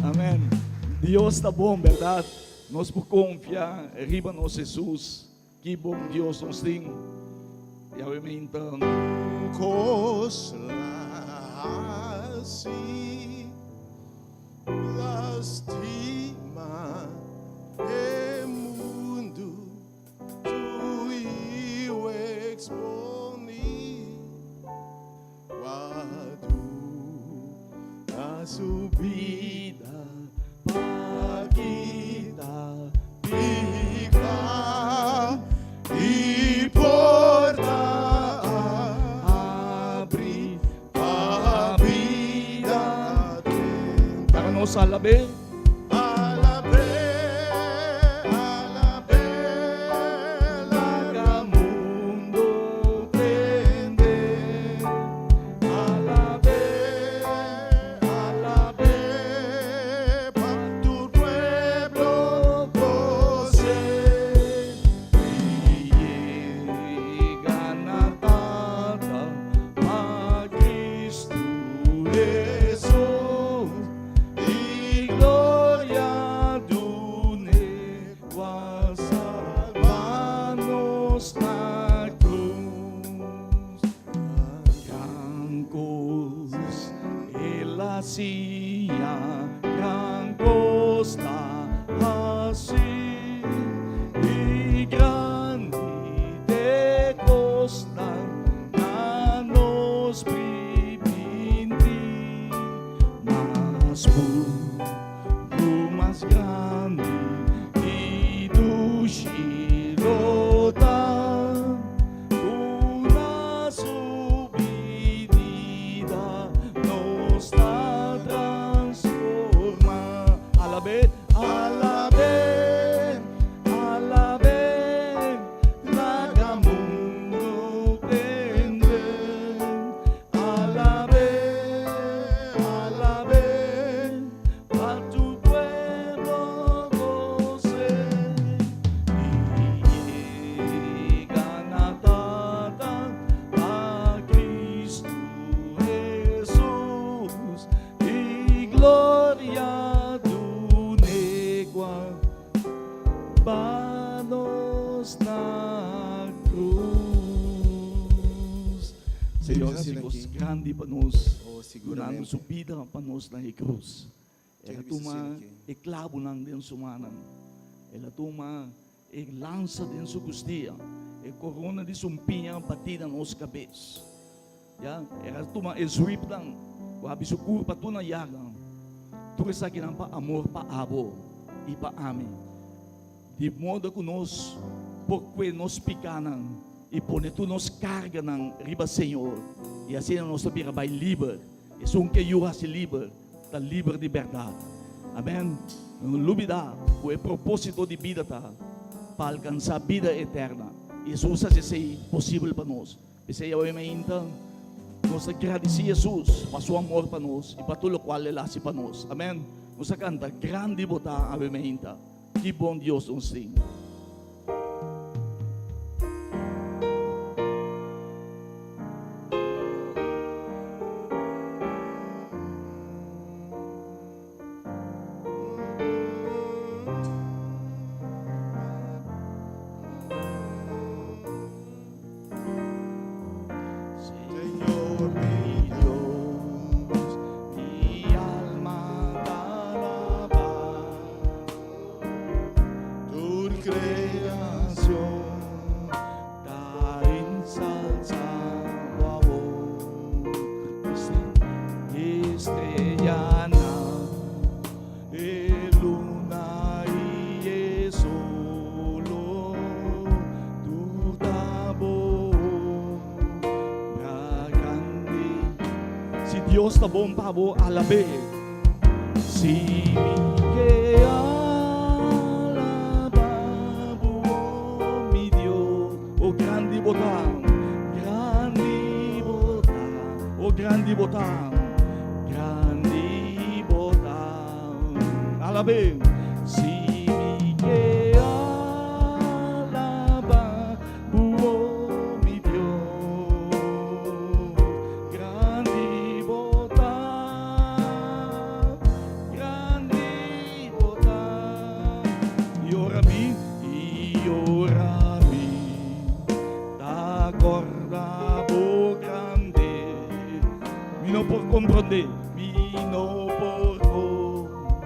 Amen. Dios ta bon, berdad? Nos por confia riba nos Jesus. Ki bon Dios nos tin. Y awe meinta. Kos la hasi lastima e mundu su Yiu exponi pa duna su bida pa kita pica y porta abri pa bida Laga nos alab'é. Alab'é, alab'é, laga mundo tende. Alab'é, alab'é, pa tur pueblo gos'é. I yega na Tata pa Cristo. A siña gran kos ta hasi i grandi t'e kosnan na nos primintí. Mas puru, mas grandi i dushi lo ta. Ku na su binida nos ta transformá. Alab'é, alab'é, alab'é, laga mundu tende. Alab'é, alab'é, pa tur pueblo gos'é. I yega na Tata pa Cristo Jesus i gloria dun'é kua pa nos na cruz. Señor hasi cos grandi pa nos, dunando su bida pa nos na e cruz. El a tuma e klabunan den su mannan, el a tuma e lansa den su kustia, e korona di sumpiña batí na nos kabes. Ya, el a tuma e zwipnan ku a habi su kurpa tur na yaga. Tur esakinan pa amor pa abo i pa ami. Di modo ku nos por kue nos pikánan i pone tur nos karganan riba Señor, i asina nos ta bira bai liber. Esun ke yu hasi liber, ta liber di bèrdat. Amèn. No lubidá ku e propósito di bida ta pa alkansá bida eterna. I Hesus hasi esei posibel pa nos. P'esei awe mainta nos ta gradisí Hesus pa su amor pa nos i pa tur lokual el hasi pa nos. Amèn. Nos a kanta, Grandi bo ta awe mainta. Ki bon Dios nos tin. Señor mi Dios, mi alma ta alaba. Tur creacion ta ensalza bo awor. Estrellanan, e luna i e solo, tur ta bo obra grandi. Si Dios ta bon pa bo, alab'é. Si mi ke alaba bo, oh mi Dios, oh grandi bo ta, grandi bo ta, oh grandi bo ta, grandi bo ta. Alab'é. Si mi ke alaba bo, oh mi Dios, grandi bo ta, grandi bo ta. I ora mi, i ora mi ta corda bo grande, mi no por comprende, mi no por comprende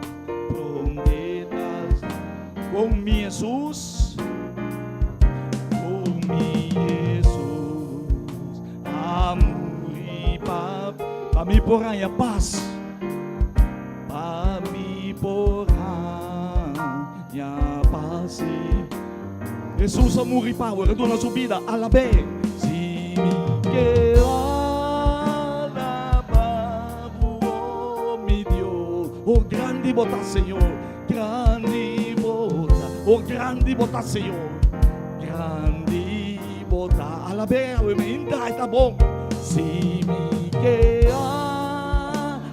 tal con mi Jesus. Con mi Jesus a muri pa pa mi por haña pas, pa mi por haña pas. Si Jesus a muri pa bo, el a duna su bida, alab'é. Si mi ke alaba bo, oh mi Dios, oh grandi bo ta, Señor. Grandi bo ta, oh grandi bo ta Señor, grandi bo ta. Alab'é awe mi inta e ta bon. Si mi ke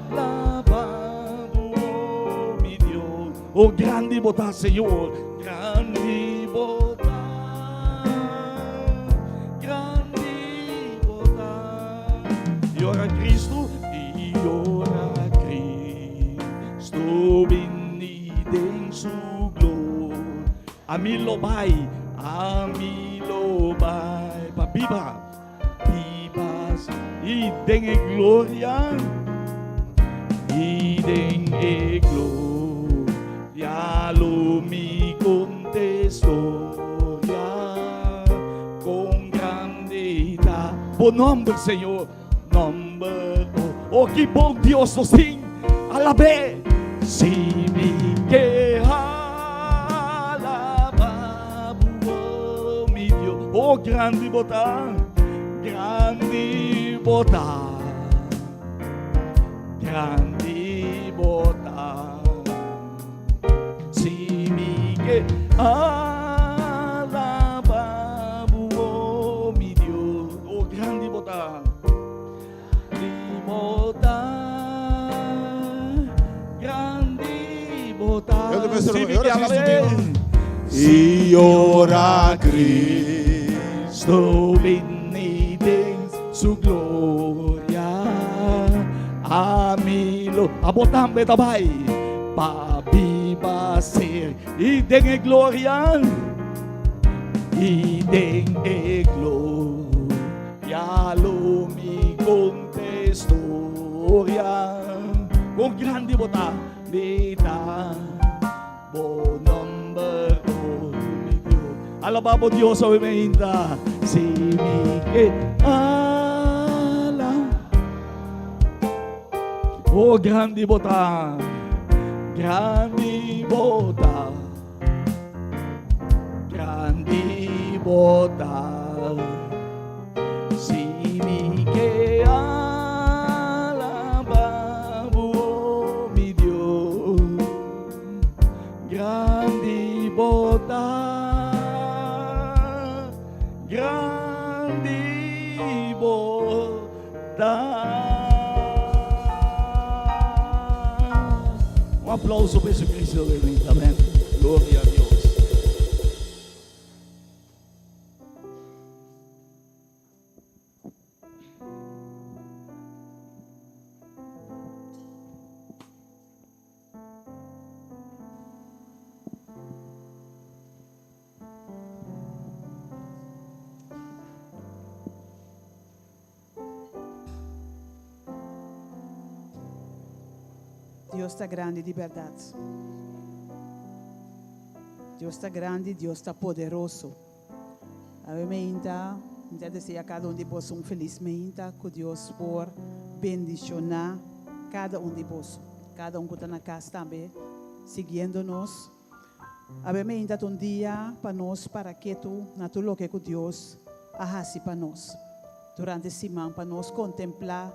alaba bo, oh mi Dios, oh grandi bo ta Señor, grandi bo ta, grandi bo ta. I ora Cristo, i ora Cristo. Sto bini den su gloria. Ami lo bai, ami lo bai pa biba, biba i den e gloria. I den e gloria lo mi konta storia kon grandi ta bo nomber, Señor. Nomber, oh, oh, ki bon Dios nos tin. Alab'é. Si mi ke alaba bo, mi Dios. Oh, grandi bo ta, grandi bo ta, grandi bo ta. Si mi ke alaba bo, mi Dios. Oh, grandi bo ta. Grandi bo ta, grandi bo ta. Si mi ke alab'é. I ora Cristo bini den su gloria, ami lo, abo tambe ta bai pa biba ser i den e gloria, i den e gloria lo mi konta e storia kon grandi bo ta, mi ta. Bo nomber, oh mi Dios. Alabá bo Dios awe meinta. Si mi ke ala. Oh grandi bo ta. Grandi bo ta. Grandi bo ta. Si mi ke alaba bo, mi Dios, grandi bo ta, grandi bo ta. Un aplauso pa Jesucristo, amén. Gloria a Dios. Dios ta grandi di bèrdat. Dios ta grandi, Dios ta poderoso. Awe meinta, mi ta desea kada un di boso un felis meinta, ku Dios por bendishoná kada un di boso, kada un ku ta na kas tambe siguiendo nos. Awe meinta ta un dia pa nos para ketu na tur loke ku Dios a hasi pa nos durante siman, pa nos kontemplá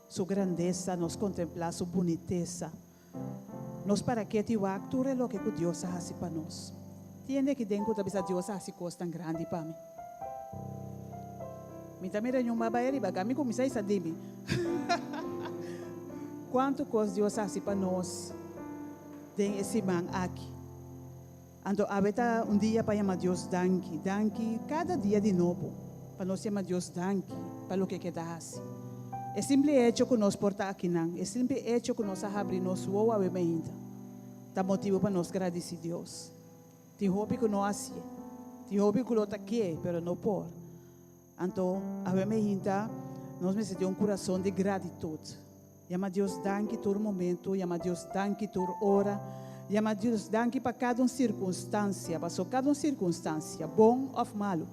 Su grandesa, nos kontemplá Su bunitesa. Nos para ketu i wak tur e loke ku Dios a hasi pa nos. Tin hende aki den ku ta bisa Dios a hasi kosnan grandi pa mi. Mi ta mira ñun bai ariba ka mi kuminsá isa di mi. Kuantu kos Dios a hasi pa nos den e siman aki. Anto awe ta un dia pa yama Dios danki, danki kada dia di nobo pa nos yama Dios danki pa loke ke ta hasi. E simple hecho ku nos por ta akinan, e simple hecho ku nos a habri nos wowo awe mainta, ta motibu pa nos gradisi Dios. Tin hopi ku no hasié, tin hopi ku lo ta ke pero no por. Anto awe mainta nos mester tin un kurason di gratitut. Yama Dios danki tur momento, yama Dios danki tur ora, yama Dios danki pa kada un sirkunstansia, paso kada un sirkunstansia, bon òf malu,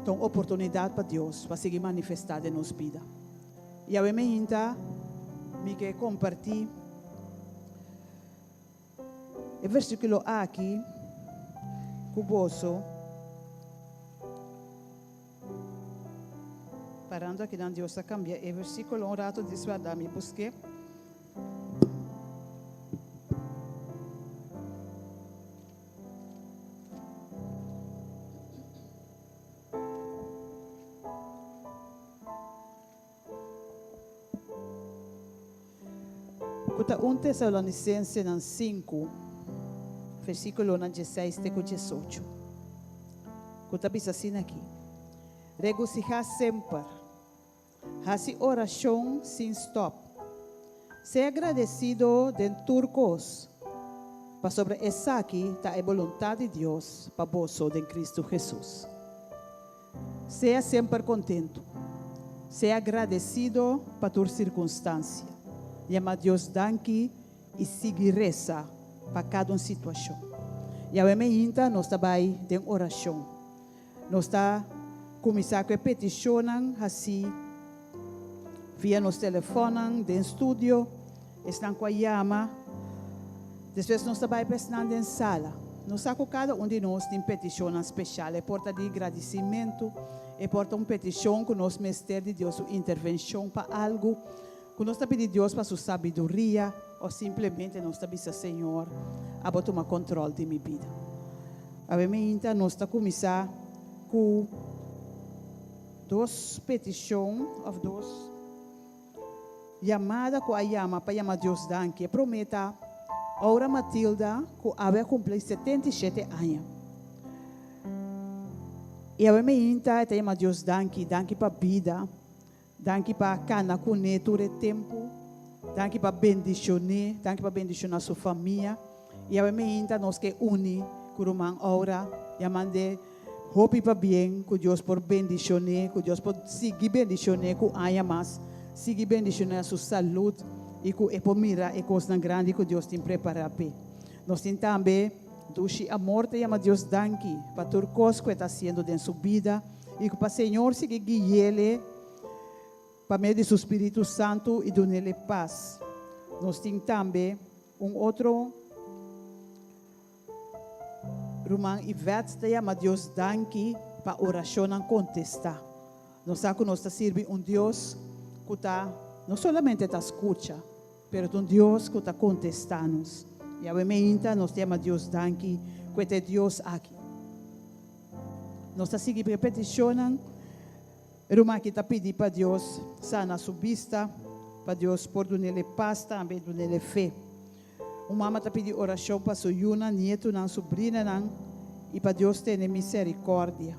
ta un oportunidat pa Dios pa sigui manifestá den nos bida. I awe meinta mi ke kompartí e versíkulo aki ku boso. Parando akinan Dios a cambia e versiculo un rato di suarda mi busque. Ku ta un Tesalonisensenan sinku, versíkulonan dieseis te ku diesocho, ku ta bisa asina aki, Regosihá semper, hasi orashon sin stòp, sea gradesido den tur kos, pasobra esaki ta e boluntat di Dios pa boso den Kristu Hesus. Sea semper kontentu. Sea agradesido pa tur sirkunstansia. Yama Dios danki i sigui resa pa kada un situashon. Yahweh meinta nos ta bai den orashon. Nos ta kuminsá ku e petishonnan hasí via nos telefònnan den studio, esnan ku a yama. Despues nos ta bai pa esnan den sala. Nos sa ku kada un di nos tin petishonnan speshal. E por ta di gradisimentu, e por ta un petishon ku nos mester di Dios su intervenshon pa algu, ku nos ta pidi Dios pa su sabiduria òf simplemente nos ta bisa, Señor, abo tuma kòntròl di mi bida. Awe meinta nos ta kuminsá ku dos petishon òf dos yamada ku a yama pa yama Dios danki. E promé ta Aura Matilda ku awe a kumpli 77 aña. I awe meinta e ta yama Dios danki, danki pa bida, danki pa kana kuné tur e tempu, danki pa bendishoné, danki pa bendishoná su famia. I awe meinta nos ke uni ku ruman Aura, yamand'é Hopi pabien ku Dios por bendishoné, ku Dios por sigui bendishoné ku aña mas, sigui bendishoné su salud i ku e por mira e kosnan grandi ku Dios tin prepará p'e. Nos tin tambe dushi amor ta yama Dios danki pa tur kos ku e ta hasiendo den su bida i ku pa Señor sigui gui'ele pa medio di su Spiritu Santu i dun'ele pas. Nos tin tambe un otro. Ruman Yvette ta yama Dios danki pa orashonnan kontestá. Nos sa ku nos ta sirbi un Dios ku ta no solamente ta skucha, pero ta un Dios ku ta kontestá nos. I awe meinta nos ta yama Dios danki ku e ta e Dios aki. Nos ta sigui ku e petishonnan. E ruman aki ta pidi pa Dios sana su bista, pa Dios por dun'el e pas tambe i dun'el e fe. Un mama ta pidi orashon pa su yunan, nietunan, subrinanan i pa Dios tene miserikòrdia.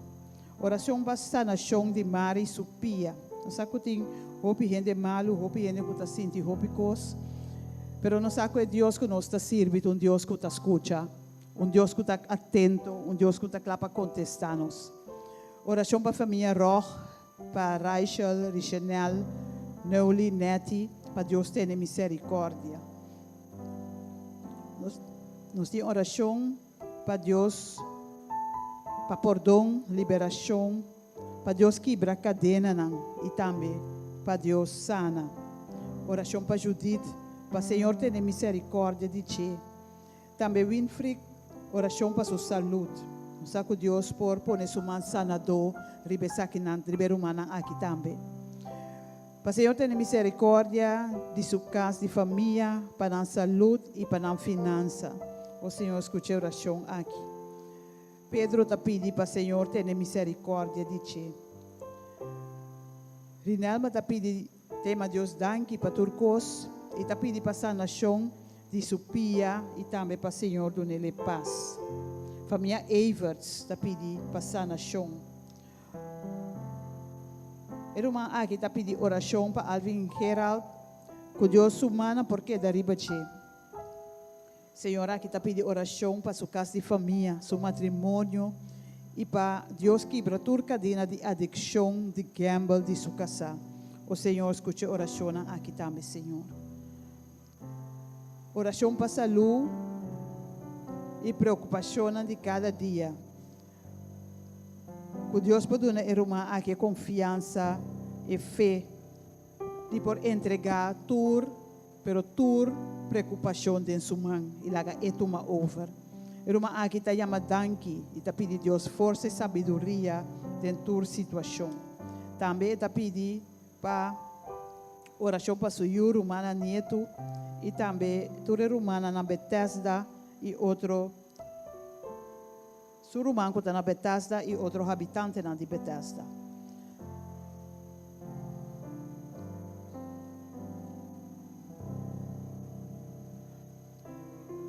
Orashon pa sanashon di Mari su pia. Nos sa ku tin hopi hende malu, hopi hende ku ta sinti hopi kos, pero nos sa ku e Dios ku nos ta sirbi ta un Dios ku ta skucha, un Dios ku ta atento, un Dios ku ta kla pa kontestá nos. Orashon pa famia Rog, pa Raichel, Richenel, Neuly, Netty, pa Dios tene miserikòrdia. Nos nos tin orashon pa Dios pa pordon, liberashon, pa Dios kibra kadenanan i tambe pa Dios sana. Orashon pa Judith, pa Señor tene miserikòrdia di dje. Tambe Winfried, orashon pa su salud. Nos sa ku Dios por pone su man sanadó riba esakinan, riba e rumannan aki tambe. Pa Señor tene misericordia di su kas, di famia, pa nan salud i pa nan finansa. O Señor, skucha e orashon aki. Pedro ta pidi pa Señor tene misericordia di dje. Rinelma ta pidi. Tema Dios danki pa tur kos i ta pidi pa sanashon di su pia i tambe pa Señor dunele pas. Famia Everts ta pidi pa sanashon. E ruman aki ta pidi orashon pa Alvin Gerald ku Dios su mana por keda riba dje. Señor aki ta pidi orashon pa su kas di famia, su matrimonio i pa Dios kibra tur kadena di adikshon di gamble di su kasá. O Señor skucha e orashonnan aki tambe Señor. Orashon pa salú i preokupashonnan di kada dia. Ku Dios por duna e ruman aki e konfiansa, e fe di por entregá tur Pero tur preocupacion den su man y laga e tuma over. E ruman aki ta yama danki y ta pidi Dios forsa y sabiduria den tur situacion. Tambe e ta pidi pa oracion pa su yu, rumannan, nietu y tambe tur e rumannan na Bethesda y otro su ruman cu ta na Bethesda y otro habitantenan di Bethesda.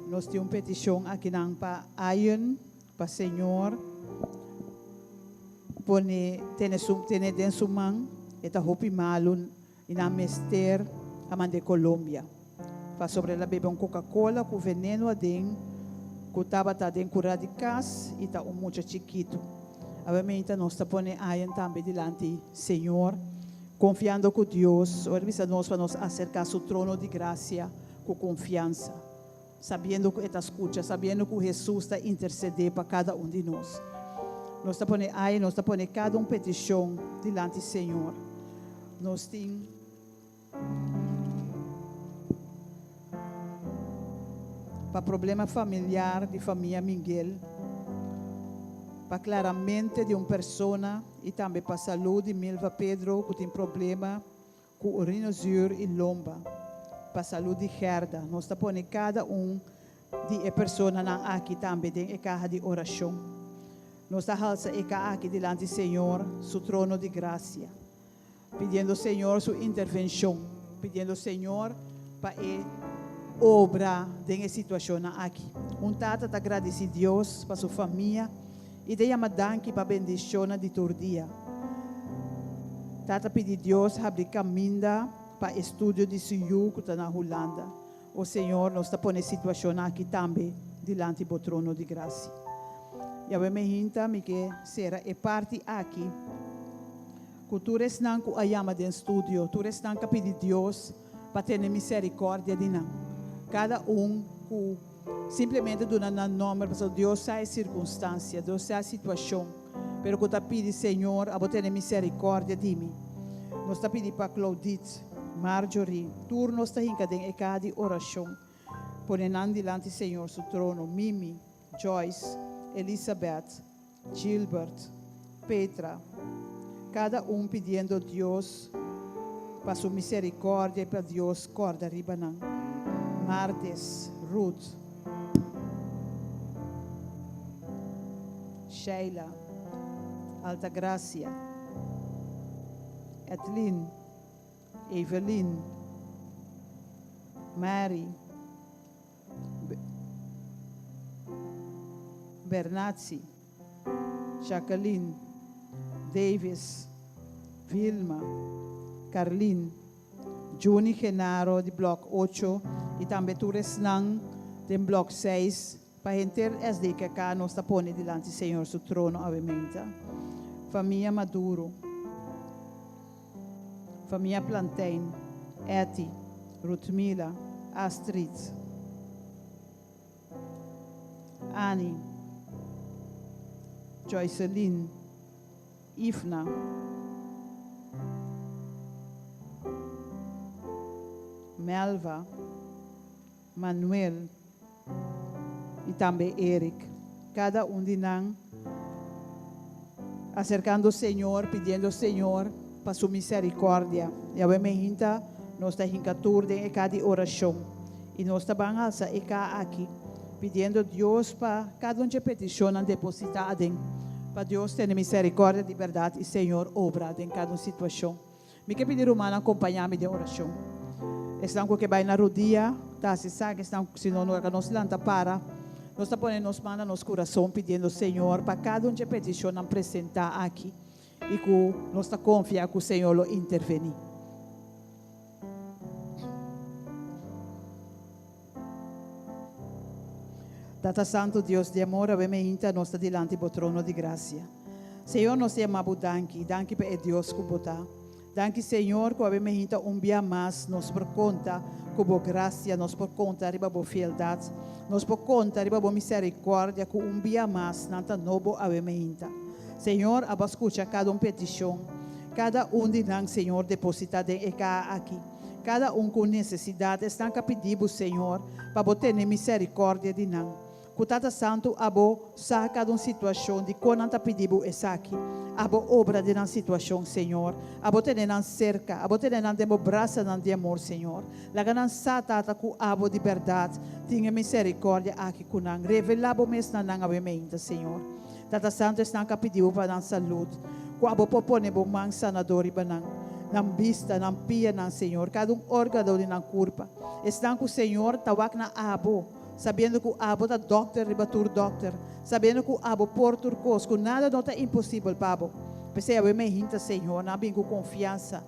Nos tin un peticion akinan pa Ayen, pa Señor pone tene su tene den su man, e ta hopi malu y nan mester a mand'e Colombia. Pasobra el a bebe un Coca-Cola cu veneno aden cu tabata den cura di cas y ta un mucha chikitu. Awe meinta nos ta pone Ayen tambe dilanti Señor. Konfiando ku Dios, ora bisa nos pa nos aserká su trono di grasia ku konfiansa, sabiendo ku e ta skucha, sabiendo ku Hesus ta intersedé pa kada un di nos. Nos ta pone ai, nos ta pone kada un petishon dilanti Señor. Nos tin. Pa problema familiar di famia Miguel, pa klaramente di un persona i tambe pa salú di Milva Pedro ku tin problema ku urinozuur i lomba, pa salú di Gerda. Nos ta pone kada un di e personanan aki tambe den e kaha di orashon. Nos ta halsa e kaha aki dilanti Señor su trono di grasia. Pidiendo Señor su intervencion, pidiendo Señor pa e obra den e situacionnan aki. Un tata ta gradici Dios pa su famia y ta yama danki pa bendicionnan di tur dia. Tata pidi Dios habri caminda pa estudio di su yu cu ta na Hulanda. O Señor, nos ta pone e situacionnan aki tambe dilanti bo trono di gracia. Yahweh me hinta mi ke sera e parti aki ku tur esnan ku a yama den studio, tur esnan ku a pidi Dios pa tene misericordia di nan. Kada un ku simplemente duna nan nomber pasobra Dios sa e circunstancia, Dios sa e situacion, pero ku ta pidi Señor abo tene misericordia di mi. Nos ta pidi pa Claudit, Marjorie, tur nos ta hinka den e kaha di oracion, pone nan dilanti Señor su trono, Mimi, Joyce, Elizabeth, Gilbert, Petra, kada un pidiendo Dios pa su misericordia y pa Dios corda riba nan. Martes, Ruth, Sheila, Altagracia, Ethlyn, Evelyn, Mary, Bernatzi, Jacqueline, Davis, Vilma, Carlin, Juni Genaro di blòk ocho i tambe tur esnan den blòk seis pa henter SDKK nos ta pone dilanti Señor su trono awe meinta. Famia Maduro, Famia Plantijn, Etty, Ruthmila, Astrid, Annie, Joyceline, Ifna, Melva, Manuel i tambe Eric. Kada un di nan aserkando Señor, pidiendo Señor pa su misericordia. Yahweh me hinta nos ta hinka tur den e ka di orashon i nos ta ban alsa e ka aki pidiendo Dios pa kada un dje petishonnan depositá aden, pa Dios tene misericordia di bèrdat i Señor obra den kada un situashon. Mi ke pidi rumannan kompañá mi den orashon. Esnan ku ke bai na rudia ta hasi esaki, esnan ku si no no laga nos lanta para. Nos ta pone nos man na nos kurason pidiendo Señor pa kada un dje petishonnan presentá aki i ku nos ta konfia ku Señor lo intervení. Tata Santu, Dios di amor, awe meinta nos ta dilanti bo trono di grasia. Señor, nos ta yama bo danki, danki pa e Dios ku bo ta. Danki, Señor, ku awe meinta un bia mas nos por konta ku bo grasia, nos por konta riba bo fieldat, nos por konta riba bo miserikordia ku un bia mas nan ta nobo awe meinta. Señor, abo a skucha kada un petishon, kada un di nan, Señor, deposita den e kaha aki. Kada un ku un nesesidat, esnan ka pidi bo, Señor, pa bo tene miserikordia di nan. Ku Tata Santu abo sa kada un situashon di kon nan ta pidi bo esaki. Abo obra den nan situashon, Señor. Abo tene nan serka. Abo tene nan den bo brasanan di amor, Señor. Laga nan sa, Tata, ku abo di bèrdat tin e miserikordia aki ku nan. Revelá bo mes na nan awe meinta, Señor. Tata Santu, esnan ka pidi bo pa nan salud, ku abo por pone bo man sanador riba nan, nan bista, nan pianan, Señor, kada un órgano di nan kurpa. Esnan ku, Señor, ta wak na abo, sabiendo ku abo ta dòkter riba tur dòkter, sabiendo ku abo por tur kos, ku nada no ta imposibel pa bo. P'esei awe mi hinta, Señor, nan bin ku konfiansa,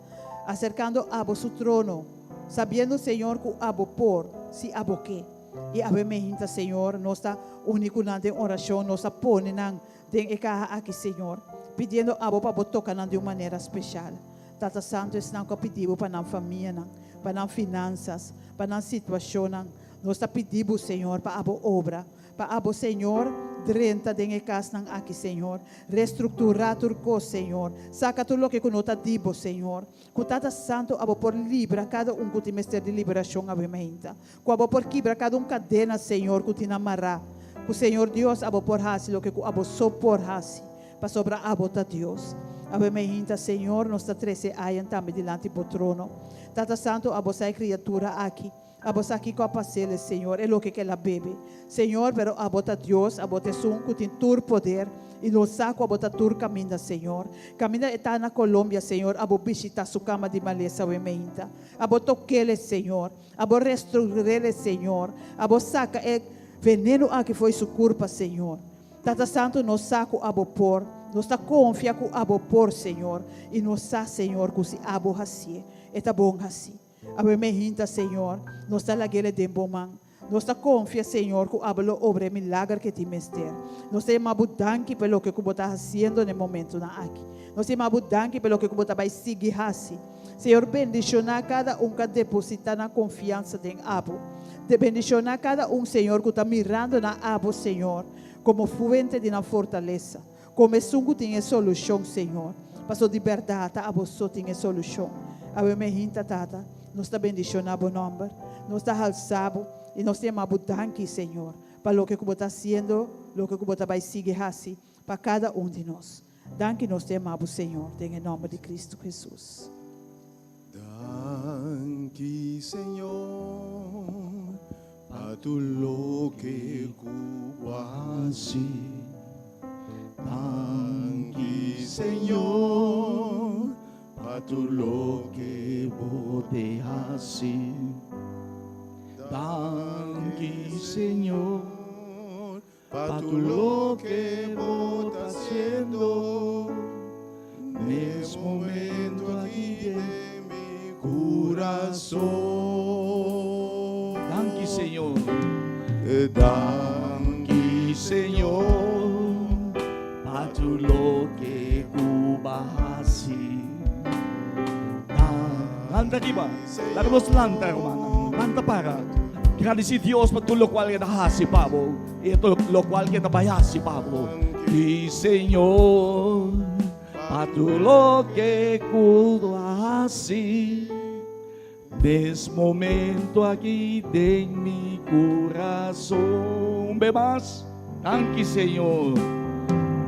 aserkando abo su trono, sabiendo, Señor, ku abo por, si abo ke. I awe mi hinta, Señor, nos ta uni ku nan den orashon, nos ta pone nan den e kaha aki, Señor, pidiendo abo pa bo toka nan di un manera speshal. Tata Santu, esnan ku a pidi Bo pa nan famianan, pa nan finansas, pa nan situashonnan, nos ta pidi Bo, Señor, pa abo obra, pa abo, Señor, drenta den e kasnan aki, Señor. Restrukturá tur kos, Señor. Saka tur loke ku no ta di Bo, Señor. Ku Tata Santu abo por libra kada un ku tin mester di liberashon awe mainta. Ku abo por kibra kada un kadena, Señor, ku tin amará. Ku Señor Dios abo por hasi loke ku abo so por hasi, pasobra abo ta Dios. Awe mainta, Señor, nos ta trese ayan tambe dilanti bo trono. Tata Santu, abo sa e kriatura aki. Abo sa kiko a pas'el, Señor, e loke ku el a bebe. Señor, pero abo ta Dios, abo ta esun ku tin tur poder, i nos sa ku abo ta tur kaminda, Señor. Kaminda e ta na Colombia, Señor, abo bishita su kama di malesa awe meinta. Abo tok'el, Señor. Abo restructur'el, Señor. Abo saka e veneno aki fo'i su kurpa, Señor. Tata Santu, nos sa ku abo por. Nos ta konfia ku abo por, Señor. I nos sa, Señor, ku si abo hasié, e ta bon hasi. Awe mehinta, Señor, nos ta lag'el den bo man. Nos ta konfia, Señor, ku abo lo obra e milager ke tin mester. Nos ta yama bo danki pa e loke ku bo ta hasiendo na e momentunan aki. Nos ta yama bo danki pa e loke ku bo ta bai sigui hasi. Señor, bendishoná kada un ku a depositá nan konfiansa den abo. Bendishoná kada un, Señor, ku ta mirando na abo, Señor, komo fuente di nan fortalesa, komo esun ku tin e solushon, Señor. Pasobra di bèrdat ta abo so tin e solushon. Awe mehinta, Tata, nos ta bendishoná bo nòmber, nos ta halsá bo i nos ta yama bo danki, Señor, pa loke ku bo ta hasiendo, loke ku bo ta bai sigui hasi pa kada un di nos. Danki nos ta yama bo Señor den e nomber di Cristo Jesus. Danki Señor pa tur loke ku bo a hasi. Danki Señor pa tur loke bo te hasi. Danki Señor. Pa tur loke bo ta hasiendo nes momento aki den mi kurason. Danki Señor. Danki Señor pa tur loke ku bo a hasi. Lanta riba. Laga nos lanta, hermana. Lanta para. Gradisí Dios pa tur lokual ke ta hasi pa bo i tur lokual ke ta bai hasi pa bo. Di Señor pa tur loke ku bo a hasi des momento aki den mi kurason. Un be mas. Danki Señor.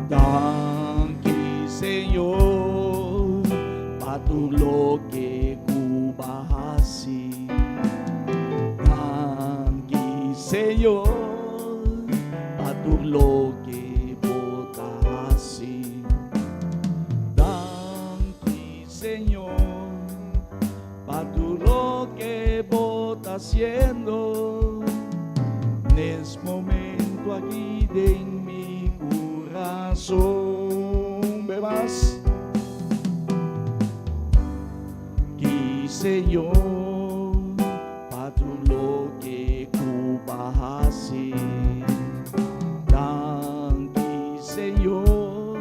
Danki Señor pa tur loke ku bo a hasi. Danki Señor pa tur loke bo ta hasi. Danki Señor pa tur loke bo ta hasiendo nes momento aki den mi kurason. Be mas. Ki Señor pa tur loke ku bo a hasi. Danki Señor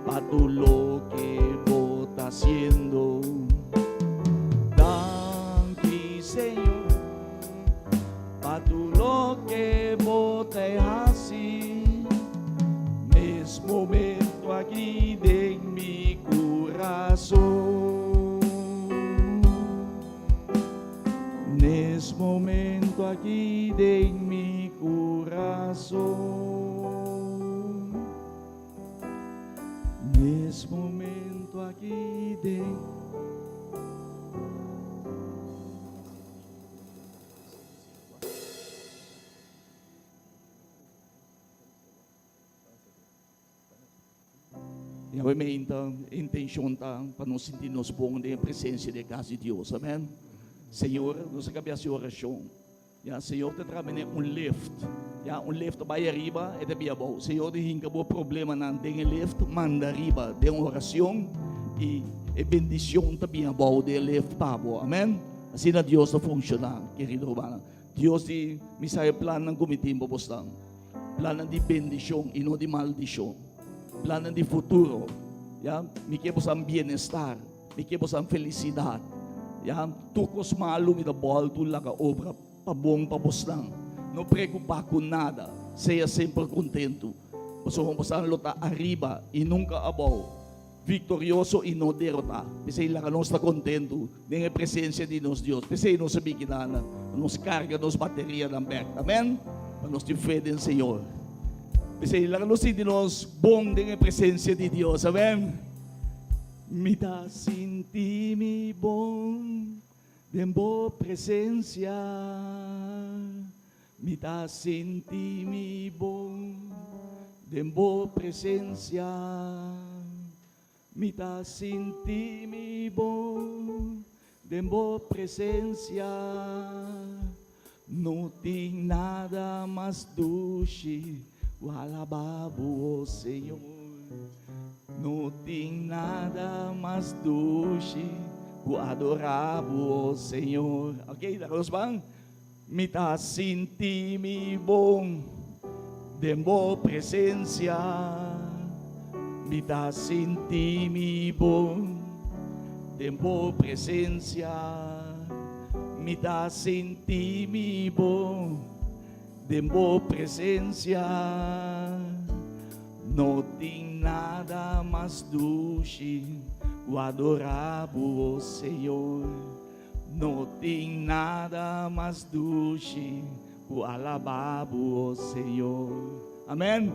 pa tur loke bo ta hasiendo. Danki Señor pa tur loke bo ta hasi. Nes momento aki den mi kurason. Nes momento aki den mi kurason. Nes momento aki den. Yahweh meinta intencion ta pa nos sinti nos bon den e presencia di e cas di Dios. Amen. Señor, nos a cambia haci oracion. Ya, Señor ta traha mene un lift. Ya, un lift ta bai ariba, e ta bia abou. Señor ta hinka bo problemanan den e lift, manda ariba den oracion y e bendicion ta bin abou den e lift pa bo. Amen. Asina Dios ta funciona, kerido rumannan. Dios di, mi sa e plannan ku mi tin pa bosnan. Plannan di bendicion y no di maldicion. Plannan di futuro. Ya, mi ke bosan bienestar. Mi ke bosan felisidat. Ya, tur kos malu mi ta bòltu laga obra pa bon pa bosnan. No preokupá ku nada, sea semper kontentu, pasobra bosan lo ta ariba i nunka abou, viktorioso i no derotá. P'esei laga nos ta kontentu den e presensia di nos Dios. P'esei nos a biki nan, pa nos karga nos baterianan bèk. Amèn. Pa nos tin fe den Señor. P'esei laga nos sinti nos bon den e presensia di Dios. Amèn. Mi ta sinti mi bon den bo presensia. Mi ta sinti mi bon den bo presensia. Mi ta sinti mi bon den bo presensia. No tin nada mas dushi ku alabá bo, o Señor. No tin nada mas dushi ku adorá bo, o Señor. Ok, laga nos ban. Mi ta sinti mi bon den bo presensia. Mi ta sinti mi bon den bo presensia. Mi ta sinti mi bon den bo presensia. No tin nada mas dushi ku adorá bo, o Señor. No tin nada mas dushi ku alabá bo, o Señor. Amèn.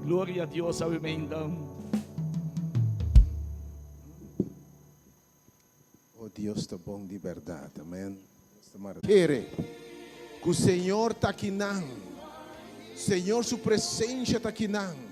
Gloria a Dios, awe meinta. Oh Dios ta bon di berdad. Amen. Dios ta maraviyoso. Kere ku Señor ta akinan. Señor su presencia ta akinan.